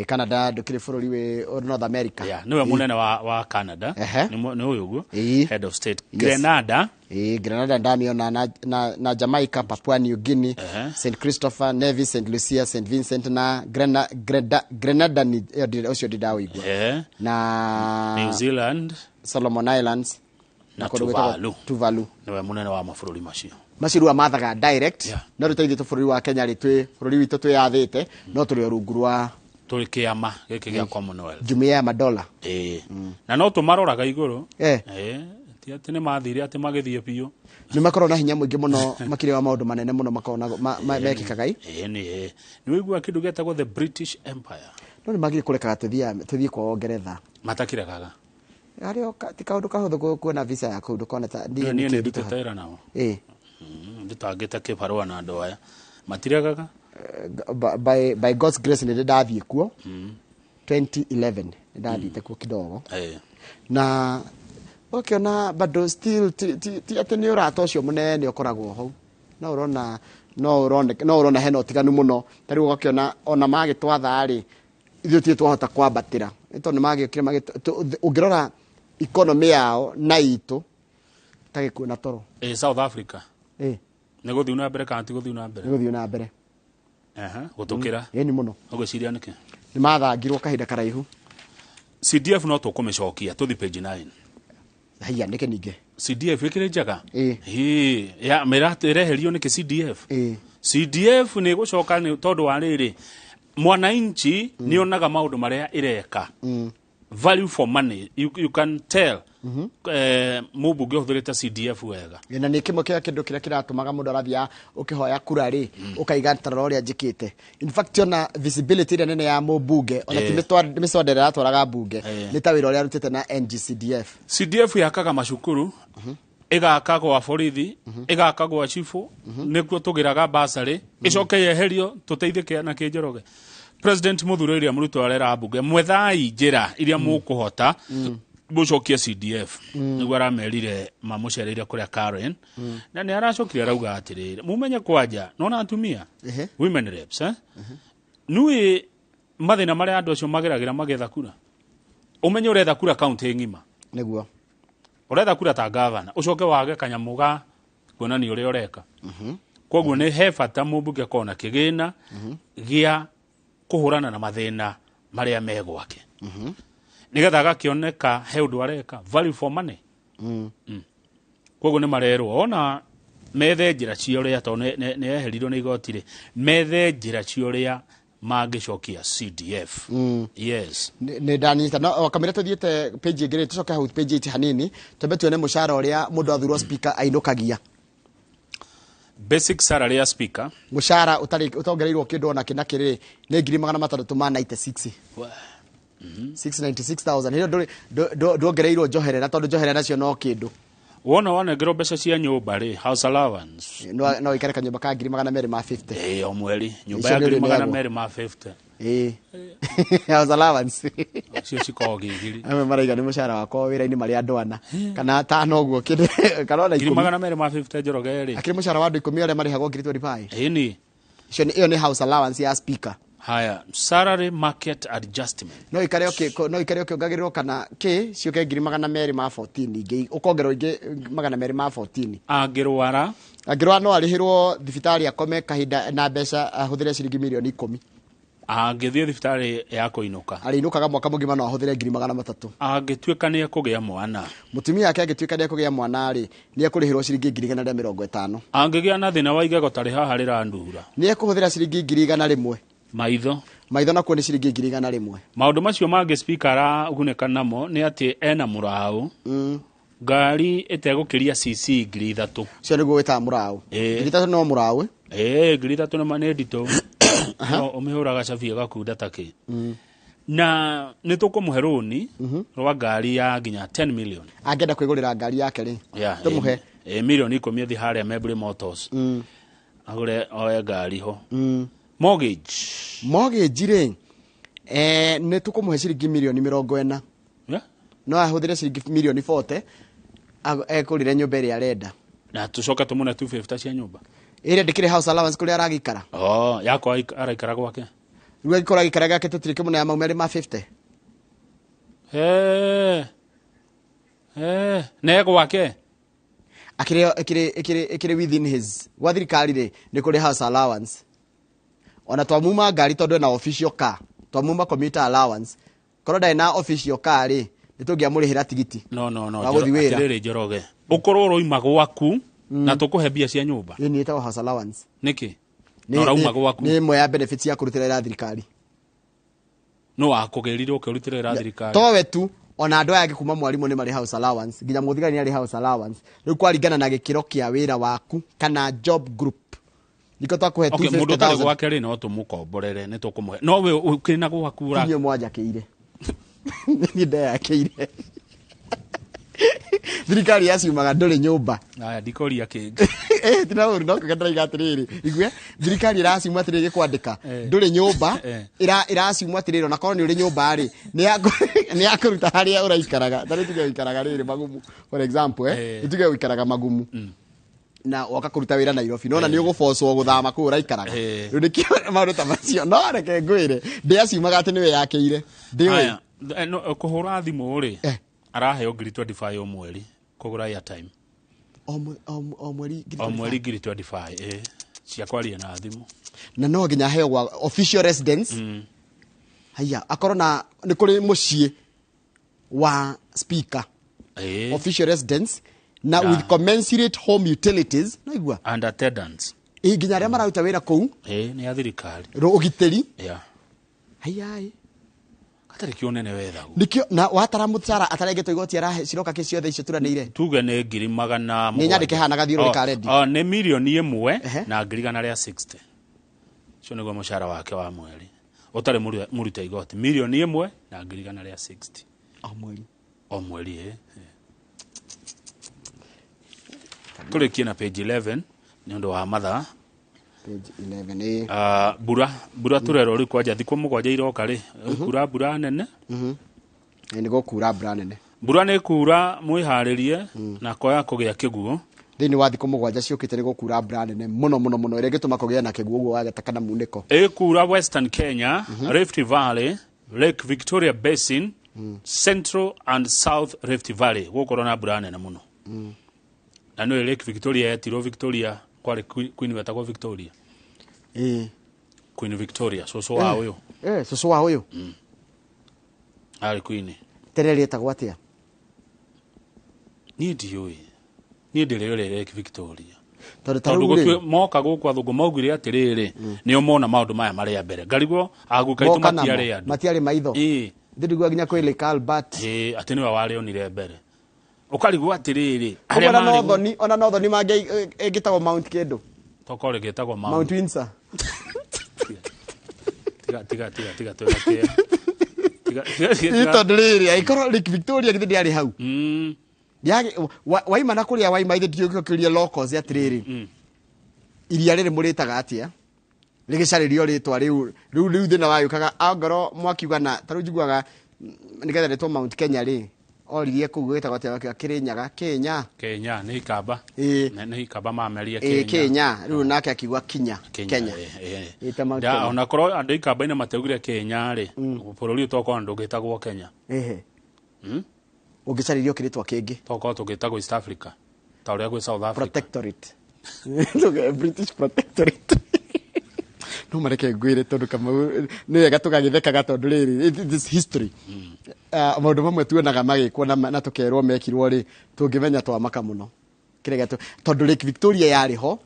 Canada ndũkĩrĩ bũrũri wĩ North America. Yeah, nĩwe mũnene wa Canada. Nĩ ũyũ ũguo head of state. Yes. Grenada. Grenada ndamiona na Jamaica, Papua New Guinea, St Christopher, Nevis, St Lucia, St Vincent na Grenada ni ĩyo ũcio ndindawĩigua. Na New Zealand. Solomon Islands. Na kũndũ gwĩtagwo Tuvalu. Tuvalu. Nĩwe mũnene wa mabũrũri macio. Macio rĩu mathaga direct. No rĩu ta ithuĩ bũrũri wa Kenya rĩ, twĩ bũrũri witũ twĩyathĩte, no tũrĩ o rungu rwa tũrĩ kĩama gĩkĩ gĩa Commonwealth. Jumuiya ya Madola. Ĩĩ, na no tũmaroraga igũrũ. Ti atĩ nĩ mathire atĩ magĩthiĩ biũ. Nĩ makoragwo na hinya mũingĩ mũno makĩria wa maũndũ manene mũno makoragwo mekĩkaga i. Ĩĩ, nĩ wĩiguaga kĩndũ gĩetagwo the British Empire? No nĩ magire kũrekaga tũthiĩ kwao Ngeretha. Matakiregaga. Harĩ o ti kaũndũ kahũthũ kuona visa ya kũu, ndũkone ta niĩ nĩ ndutĩte wĩra nao. Ndutangĩte kĩbarũa na andũ aya matiregaga. By God's grace nĩ ndĩ ndathiĩ kuo 2011, nĩ ndathiĩte kuo kidogo na ũkĩona bado still ti atĩ nĩ ũrata ũcio mũnene ũkoragwo hau, no ũrona hena ũtiganu mũno. Ta rĩu ũgakĩona ona magĩtwatha rĩ, ithuĩ tirĩ twahota kwambatĩra nĩ tondũ nĩ magĩũkire ũngĩrora economy yao na itũ ta gĩkuũ na toro. South Africa nĩ gũthiĩ na mbere kana ti gũthiĩ na mbere? Nĩ gũthiĩ na mbere. Gũtũkĩra. Ĩni mũno. Ũgwĩciria nĩkĩ? Nĩ mathangirwo kahinda karaihu. CDF no tũkũmĩcokia, tũthi page 9. Haiya, nĩkĩ ningĩ? CDF ĩkĩrĩ njega. Ĩĩ. Ya ĩreherio nĩkĩ CDF? Ĩĩ. CDF nĩ ĩgũcoka nĩ tondũ wa rĩrĩ, mwananchi nĩ onaga maũndũ marĩa ĩreka, value for money, you can tell mũmbunge ũhũthĩrĩte CDF wega. Na nĩ kĩmwe kĩa kĩndũ kĩrĩa kĩratũmaga mũndũ arathiĩ ũkĩhoya kura rĩ, ũkaiga tarora ũrĩa njĩkĩte. In fact, ona visibility ĩrĩa nene ya mũmbunge, ona ti mĩswada ĩrĩa aratwaraga mbunge, nĩ ta wĩra ũrĩa arutĩte na NGCDF. CDF yakaga macukuru, ĩgaka gwa borithi, ĩgaka gwa cibũ, nĩkuo tũgĩraga basarĩ, ĩcoke yeherio tũteithĩke na kĩnjoroge. President Mũthure William Ruto arera mbunge, mwethai njĩra iria mũkũhota mũcokie CDF. Nĩguo aramerire mamũcereire kũrĩa Karen, na nĩ aracokire arauga atĩrĩrĩ, mumenye kwanja nona atumia, women reps, nui mathĩna marĩa andũ acio mageragĩra magĩetha kura. Ũmenye ũretha kura kaunti ng'ima. Nĩguo. Ũretha kura ta gavana, ũcoke wage kanyamũ ga kuonania ũrĩa ũreka. Koguo nĩ he bata mũmbunge akorwo na kĩgĩna gĩa kũhũrana na mathĩna marĩa me gwake, nĩgetha agakĩoneka he ũndũ areka, value for money. Koguo nĩ marerwo ona methe njĩra cia ũrĩa, tondũ nĩ yeherirwo nĩ igoti rĩ, methe njĩra cia ũrĩa mangĩcokia CDF. Yes. Nĩ ndanyita. No kamĩra tũthiĩte page ĩngĩ rĩ, tũcoke hau page 8 hanini, twambe tuone mũcara ũrĩa mũndũ athurwo speaker ainũkagia. Basic salary ya speaker. Mũcara ũtarĩ ũtongereirwo kĩndũ ona kĩ na kĩrĩ nĩ 696,000, 696,000. Hĩyo ndũongereirwo njoherera, tondũ njoherera nacio no kĩndũ. Wona wanengerwo mbeca cia nyũmba rĩ, house allowance. No ikare kanyũmba ka 250,000. Ĩĩ, o mweri nyũmba Icio ya nĩ ngiri magana ũrĩneagwo. merĩ ma 50. Ĩĩ, house allowance. Cio cikoragwo ngiri. Amwe maraiga nĩ mũcara wakwa wĩra-inĩ marĩ andũ ana kana atano ũguo kĩndũ kana ona ngiri 10. 250, Njoroge rĩ. Akĩrĩ mũcara wa andũ 10 arĩa marĩhagwo ngiri 25. Ĩni. Icio ĩyo nĩ house allowance ya speaker. Haya, salary market adjustment. No ikare ũkĩongagĩrĩrwo kana kĩ ciũke 214,000, ingĩ ũkongerwo ingĩ 214. Angĩrwara? Angĩrwara no arĩhĩrwo thibitarĩ akome kahinda na mbeca ahũthĩre ciringi mirioni 10. Angĩthiĩ thibitarĩ ya kũinũka? Arĩinũkaga mwaka mũgima no ahũthĩre 300,000. Angĩtuĩka nĩ ekũgĩa mwana? Mũtumia wake angĩtuĩka nĩ ekũgĩa mwana rĩ, nĩ ekũrĩhĩrwo ciringi 150,000. Angĩgĩa na thĩna wa igego tarĩ haha rĩrandura? Nĩ ekũhũthĩra ciringi 100,000. Maitho? Maitho nakuo nĩ ciringi 100,000. Maũndũ macio mangĩ speaker aragunĩka namo nĩ atĩ ena mũraũ, ngari ĩtegũkĩria cc 3,000. Ũcio nĩguo wĩtaga mũraũ? Ĩĩ. 3,000 no mũraũ, eh? Ĩĩ, 3,000 nĩ nĩ nditũ, no ũmĩhũraga cabi ĩgakunda takĩ. Na nĩ tũkũmũhe rũni rwa ngari ya nginya 10 million. Angĩenda kwĩgũrĩra ngari yake rĩ, Yeah, tũmũhe? Ĩ, mirioni 10 athi harĩa Membry Motors, agũre oe ngari ho. Mortgage? Mortgage rĩ, nĩ tũkũmũhe ciringi mirioni 40. No ahũthĩre ciringi mirioni 40 ekũrĩre nyũmba ĩrĩa arenda. Na tũcoke tũmũne 250 cia nyũmba. Ĩrĩa ndĩkĩrĩ house allowance kũrĩa aragĩikara. Oh, yakwa araikara gwake. Rĩu angĩkorwo agĩikara gake, tũtirĩ kĩmũne ya mau merĩ ma 50. Ne gwake. Akĩrĩ ĩkĩrĩ ĩkĩrĩ ĩkĩrĩ within his gwa thirikari rĩ, nĩ kũrĩ house allowance. Ona twamuma ngari, tondũ ena official car, twamuma commuter allowance. Korwo ndarĩ na official car rĩ, nĩ tũngĩamũrĩhĩra tigiti No wa gũthiĩ wĩra. Atĩrĩrĩ Njoroge, ũkorwo ũroima gwaku na tũkũhe mbia cia nyũmba? Ĩĩ, nĩ ĩtagwo house allowance. Nĩkĩ na ũrauma gwaku? Nĩ ĩmwe ya benefits ya kũrutĩra wĩra thirikari. No wakũgĩrire ũkĩrutĩra wĩra thirikari? Towe tu, ona andũ aya angĩ kuma mwarimũ nĩ marĩ house allowance, nginya mũthigari nĩ arĩ house allowance. Rĩu kwaringana na gĩkĩro kĩa wĩra waku kana job group, nĩkĩo twakũhe Okay, mũndũ ũtarĩ 250,000. gwake rĩ, no tũmũkomborere, nĩ tũkũmũhe, no we ũkĩrĩ na gwaku ũra Inyuĩ mwanjakĩire, niĩ ndeyakĩire. Thirikari yaciumaga ndũrĩ nyũmba. Aya, ndikoria kĩngĩ. Eh, tina ũru, no kuga ndĩraiga atĩrĩrĩ, igue thirikari ĩraciuma atĩrĩrĩ, ĩkwandĩka ndũrĩ nyũmba. Ĩraciuma atĩrĩrĩ, ona korwo nĩ ũrĩ nyũmba rĩ, nĩ yakũruta harĩa ũraikaraga. Ta rĩu tuge ũikaraga rĩrĩ Magumu, for example, tuge ũikaraga Magumu na woka kũruta wĩra Nairobi, nona nĩ ũgũbocwo gũthama kũu ũraikaraga. Rĩu nĩkĩo maũndũ ta macio, no reke ngwĩre, ndĩaciumaga atĩ nĩwe yakĩire, ndĩũĩ. Aya, no, kũhũra thimũ rĩ, araheo ngiri 25 o mweri kũgũra airtime. O mweri ngiri O mweri 25? Ngiri 25, cia kwaria na thimũ. Na no nginya aheo gwa official residence. Haya, akorwo na nĩ kũrĩ mũciĩ wa speaker, official residence na with commensurate home utilities, naigua? And attendance. Ĩ, nginya arĩa mararuta wĩra kũu. Nĩ ya thirikari. Ũgitĩri. Hayai. Gatarĩ kĩũnene wethagwo. Nĩkĩo na watara mũcara atarengetwo igoti arahe ciroka kĩ ciothe icio turanĩire? Tuge nĩ ngiri magana Nĩ nyandĩke haha na gathiũrũrĩ ka rendi. Oh, nĩ 1,100,060. Ũcio nĩguo mũcara wake wa mweri ũtarĩ mũrute igoti, 1,100,060. O mweri? O mweri, ĩ. Tũrĩkie na page 11 nĩ ũndũ wa mathaa. Page 11, ĩ. Ah, mbura tũrerwo rĩu kwanja thikũ 7 iroka rĩ, kura mbura nene. Ĩ, nĩ gũkura mbura nene. Mbura nĩ kura, mwĩharĩrie na koya kũgĩa kĩguũ. Thĩinĩ wa thikũ 7 ciũkĩte nĩ gũkura mbura nene mũno mũno mũno, ĩrĩa ĩngĩtũma kũgĩe na kĩguũ ũguo wageta kana munĩko. Ĩkura Western Kenya, Rift Valley, Lake Victoria Basin, Central and South Rift Valley, gũkorwo na mbura nene mũno. Na nĩũĩ Lake Victoria yetirwo Victoria kwarĩ queen wetagwo Victoria. Queen Victoria, cũcũ wa ũyũ. Eh, cũcũ wa ũyũ. Arĩ queen. Tene rĩetagwo atĩa? Niĩ ndiũĩ, niĩ ndĩrĩũrĩ Lake Victoria. Tondũ ta tondũ rĩu rĩ moka gũkũ athũngũ maugire atĩrĩrĩ, nĩo mona maũndũ maya marĩa mbere, ngarigwo aguka aitũ Moka namo, matiarĩ andũ. Matiarĩ maitho. Ndĩrigua nginya kwĩ Lake Albert. Ĩĩ, atĩ nĩwe warĩonire mbere, ũkarigwo atĩrĩrĩ, Koguo arĩa ona marĩ Northern, ona Northern mangĩ ĩngĩtagwo Mount kĩndũ. Tokorwo gĩtagwo Mount Mount Windsor. Tiga, tiga, tiga, tiga, twĩna kĩeha. Tiga, tiga, tiga, Ĩ, tiga. tondũ rĩrĩ, angĩkorwo Lake Victoria githĩ ndĩarĩ hau? Waima na kũrĩa waima, ithe ndiũkĩrie locals atĩrĩrĩ, iria rĩrĩ mũrĩtaga atĩa? Rĩgĩcarĩrio rĩtwa rĩu thĩna wagĩũkaga angorwo mwakiuga na ta rĩu njiguaga, nĩgetha rĩtwo Mount Kenya rĩ, oririe kũu gwĩtagwo atĩa, makiuga Kĩrĩnyaga, Kenya. Kenya nĩ ikamba. Nĩ ikamba mamerie. Ĩ, Kenya. Rĩu nake akiuga Kinya. Kenya. Ĩta Mount Kenya. Ona korwo andũ ikamba-inĩ matiaugire Kenya rĩ, bũrũri ũyũ tokorwo ndũgĩtagwo Kenya. Ehe. Ũngĩcarĩrio kĩrĩtwa kĩngĩ? Tokorwo tũgĩtagwo East Africa ta ũrĩa gwĩ South Africa. Protectorate. British Protectorate. No mareke ngwĩre, tondũ Kamau, nĩ wega tũgagĩthekaga, tondũ rĩrĩ, it is history. Ah, maũndũ mamwe tuonaga magĩkwo na tũkerwo mekirwo rĩ, tũngĩmenya twamaka mũno. Kĩrĩa gĩatũ tondũ Lake Victoria yarĩ ho.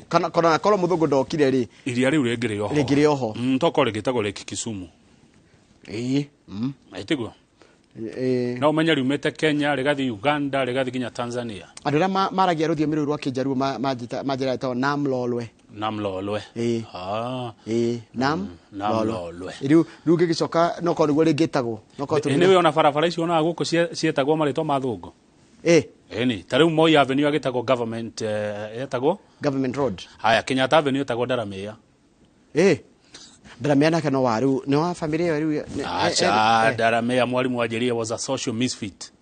Kana kana korwo mũthũngũ ndokire rĩ, iria rĩu rĩngĩrĩ oho. Rĩngĩrĩ oho. Tokorwo rĩgĩtagwo Lake Kisumu. Ĩtiguo. No ũmenye riumĩte Kenya rĩgathiĩ Uganda rĩgathiĩ nginya Tanzania. Andũ arĩa maragia rũthiomi rũu rwa Kĩnjaruo manjĩra ĩtagwo Namlolwe. Namlolwe. Nam Namlolwe. Rĩu ngĩgĩcoka no korwo nĩguo rĩngĩtagwo. Nĩ ona barabara icio onaga gũkũ ciĩtagwo marĩtwa ma thũngũ. Ĩni ta rĩu Moi Avenue agĩtagwo government ĩtagwo Government Road. Haya, Kenyatta Avenue ĩtagwo Ndaramĩa. Ndaramĩa nake no wa rĩu nĩ wa family ĩyo rĩu. Acha, Ndaramĩa mwalimu wa Njeri was a social misfit.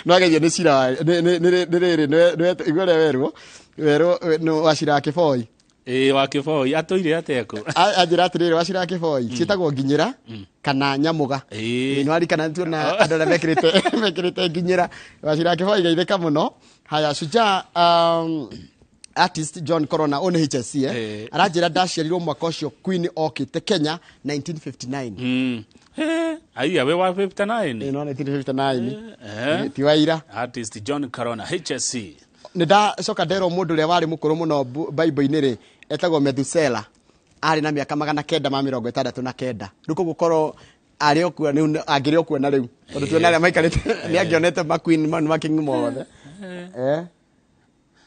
No ageithio nĩ cira nĩ rĩrĩ nĩ igua ũrĩa werwo nĩ wa cira wa Kĩboi. Wa Kĩboi atũire atĩa kũ? Anjĩra atĩrĩrĩ, wa cira wa Kĩboi ciĩtagwo nginyĩra kana nyamũga. Nĩ warikana tuona andũ arĩa mekĩrĩte nginyĩra. Wa cira wa Kĩboi geithĩka mũno. Haya, Shujaa artist John Corona one HSC aranjĩra ndaciarirwo mwaka ũcio Queen okĩte Kenya 1959. Aiya, we wa 59. No 1959. Ti waira. Artist John Corona HSC. Nĩ ndacoka nderwo mũndũ ũrĩa warĩ mũkũrũ mũno Bible-inĩ rĩ etagwo Methuselah, arĩ na mĩaka 969. Rĩu koguo korwo arĩ okuo angĩrĩ okuo na rĩu tondũ tuona arĩa maikarĩte nĩ angĩonete ma queen ma king mothe.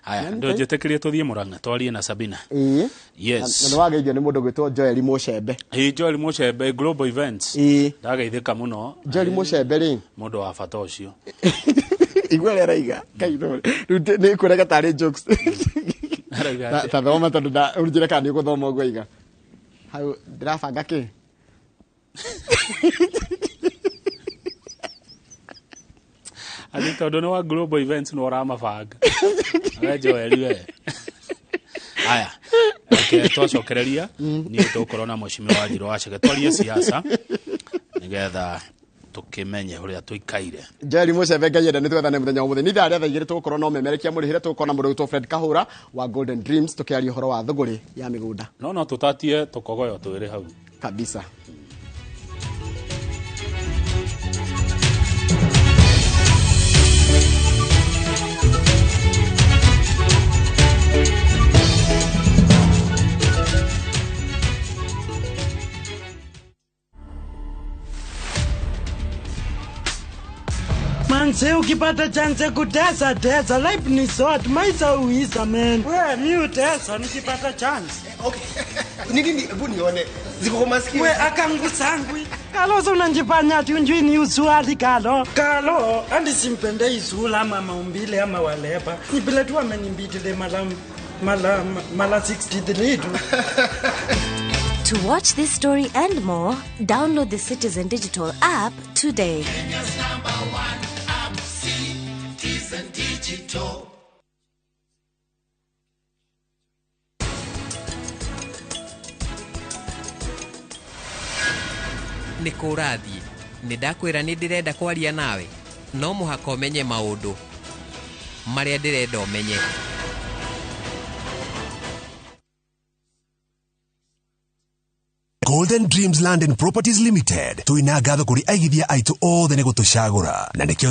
Haya, ndo njĩtĩkĩrie tũthiĩ Murang'a twarie na Sabina. Yes. Na nĩ wageithio nĩ mũndũ gwĩtwo Joel Mũcembe. Joel Mũcembe Global Events. Ndageithĩka mũno. Joel Mũcembe rĩ, mũndũ wa bata ũcio. Igua ũrĩa araiga. Kai no. Rĩu nĩ kuoneka tarĩ jokes. Ta thoma tondũ njĩra kana nĩ ũgũthoma ũguo aiga. Hau ndĩrabanga kĩ? Ati tondũ nĩ wa Global Events nĩ ũramabanga. We Joel we. Haya, reke twacokereria niĩ tũgũkorwo na mheshimiwa Wanjirũ Wachege twarie siasa nĩgetha tũkĩmenye ũrĩa tũikaire. Joel Mũcembe Ngai enda nĩ twethane mũthenya ũmũthĩ. Nĩ ithaa rĩa thaa 2 tũgũkorwo no memerekia mũrĩhĩre, tũgũkorwo na mũndũ wĩtwo Fred Kahũra wa Golden Dreams tũkĩaria ũhoro wa thũgũrĩ ya mĩgũnda. No tũtatie tũkogoyo twĩrĩ hau. Kabisa. Manze ukipata chance kutesa tesa, life ni short, maisha uisa man. Wewe mi utesa nikipata chance. Okay. Nini hebu nione ziko kwa masikio. We akangu sangwi. Kalo so unanjifanya ati unjui ni usuali kalo. Kalo andi simpende izula ama maumbile ama waleba. Ni bila tu amenimbitile mala 63 tu. To watch this story and more, download the Citizen Digital app today. Kenya's number one app, Citizen Digital. Nĩ kũrathiĩ, nĩ ndakwĩra nĩ ndĩrenda kwaria nawe, no mũhaka ũmenye maũndũ marĩa ndĩrenda ũmenye. Golden Dreams Land and Properties Limited tuina ngatho kuri aigithia aitu othe nĩ gũtũcagũra na nĩkĩo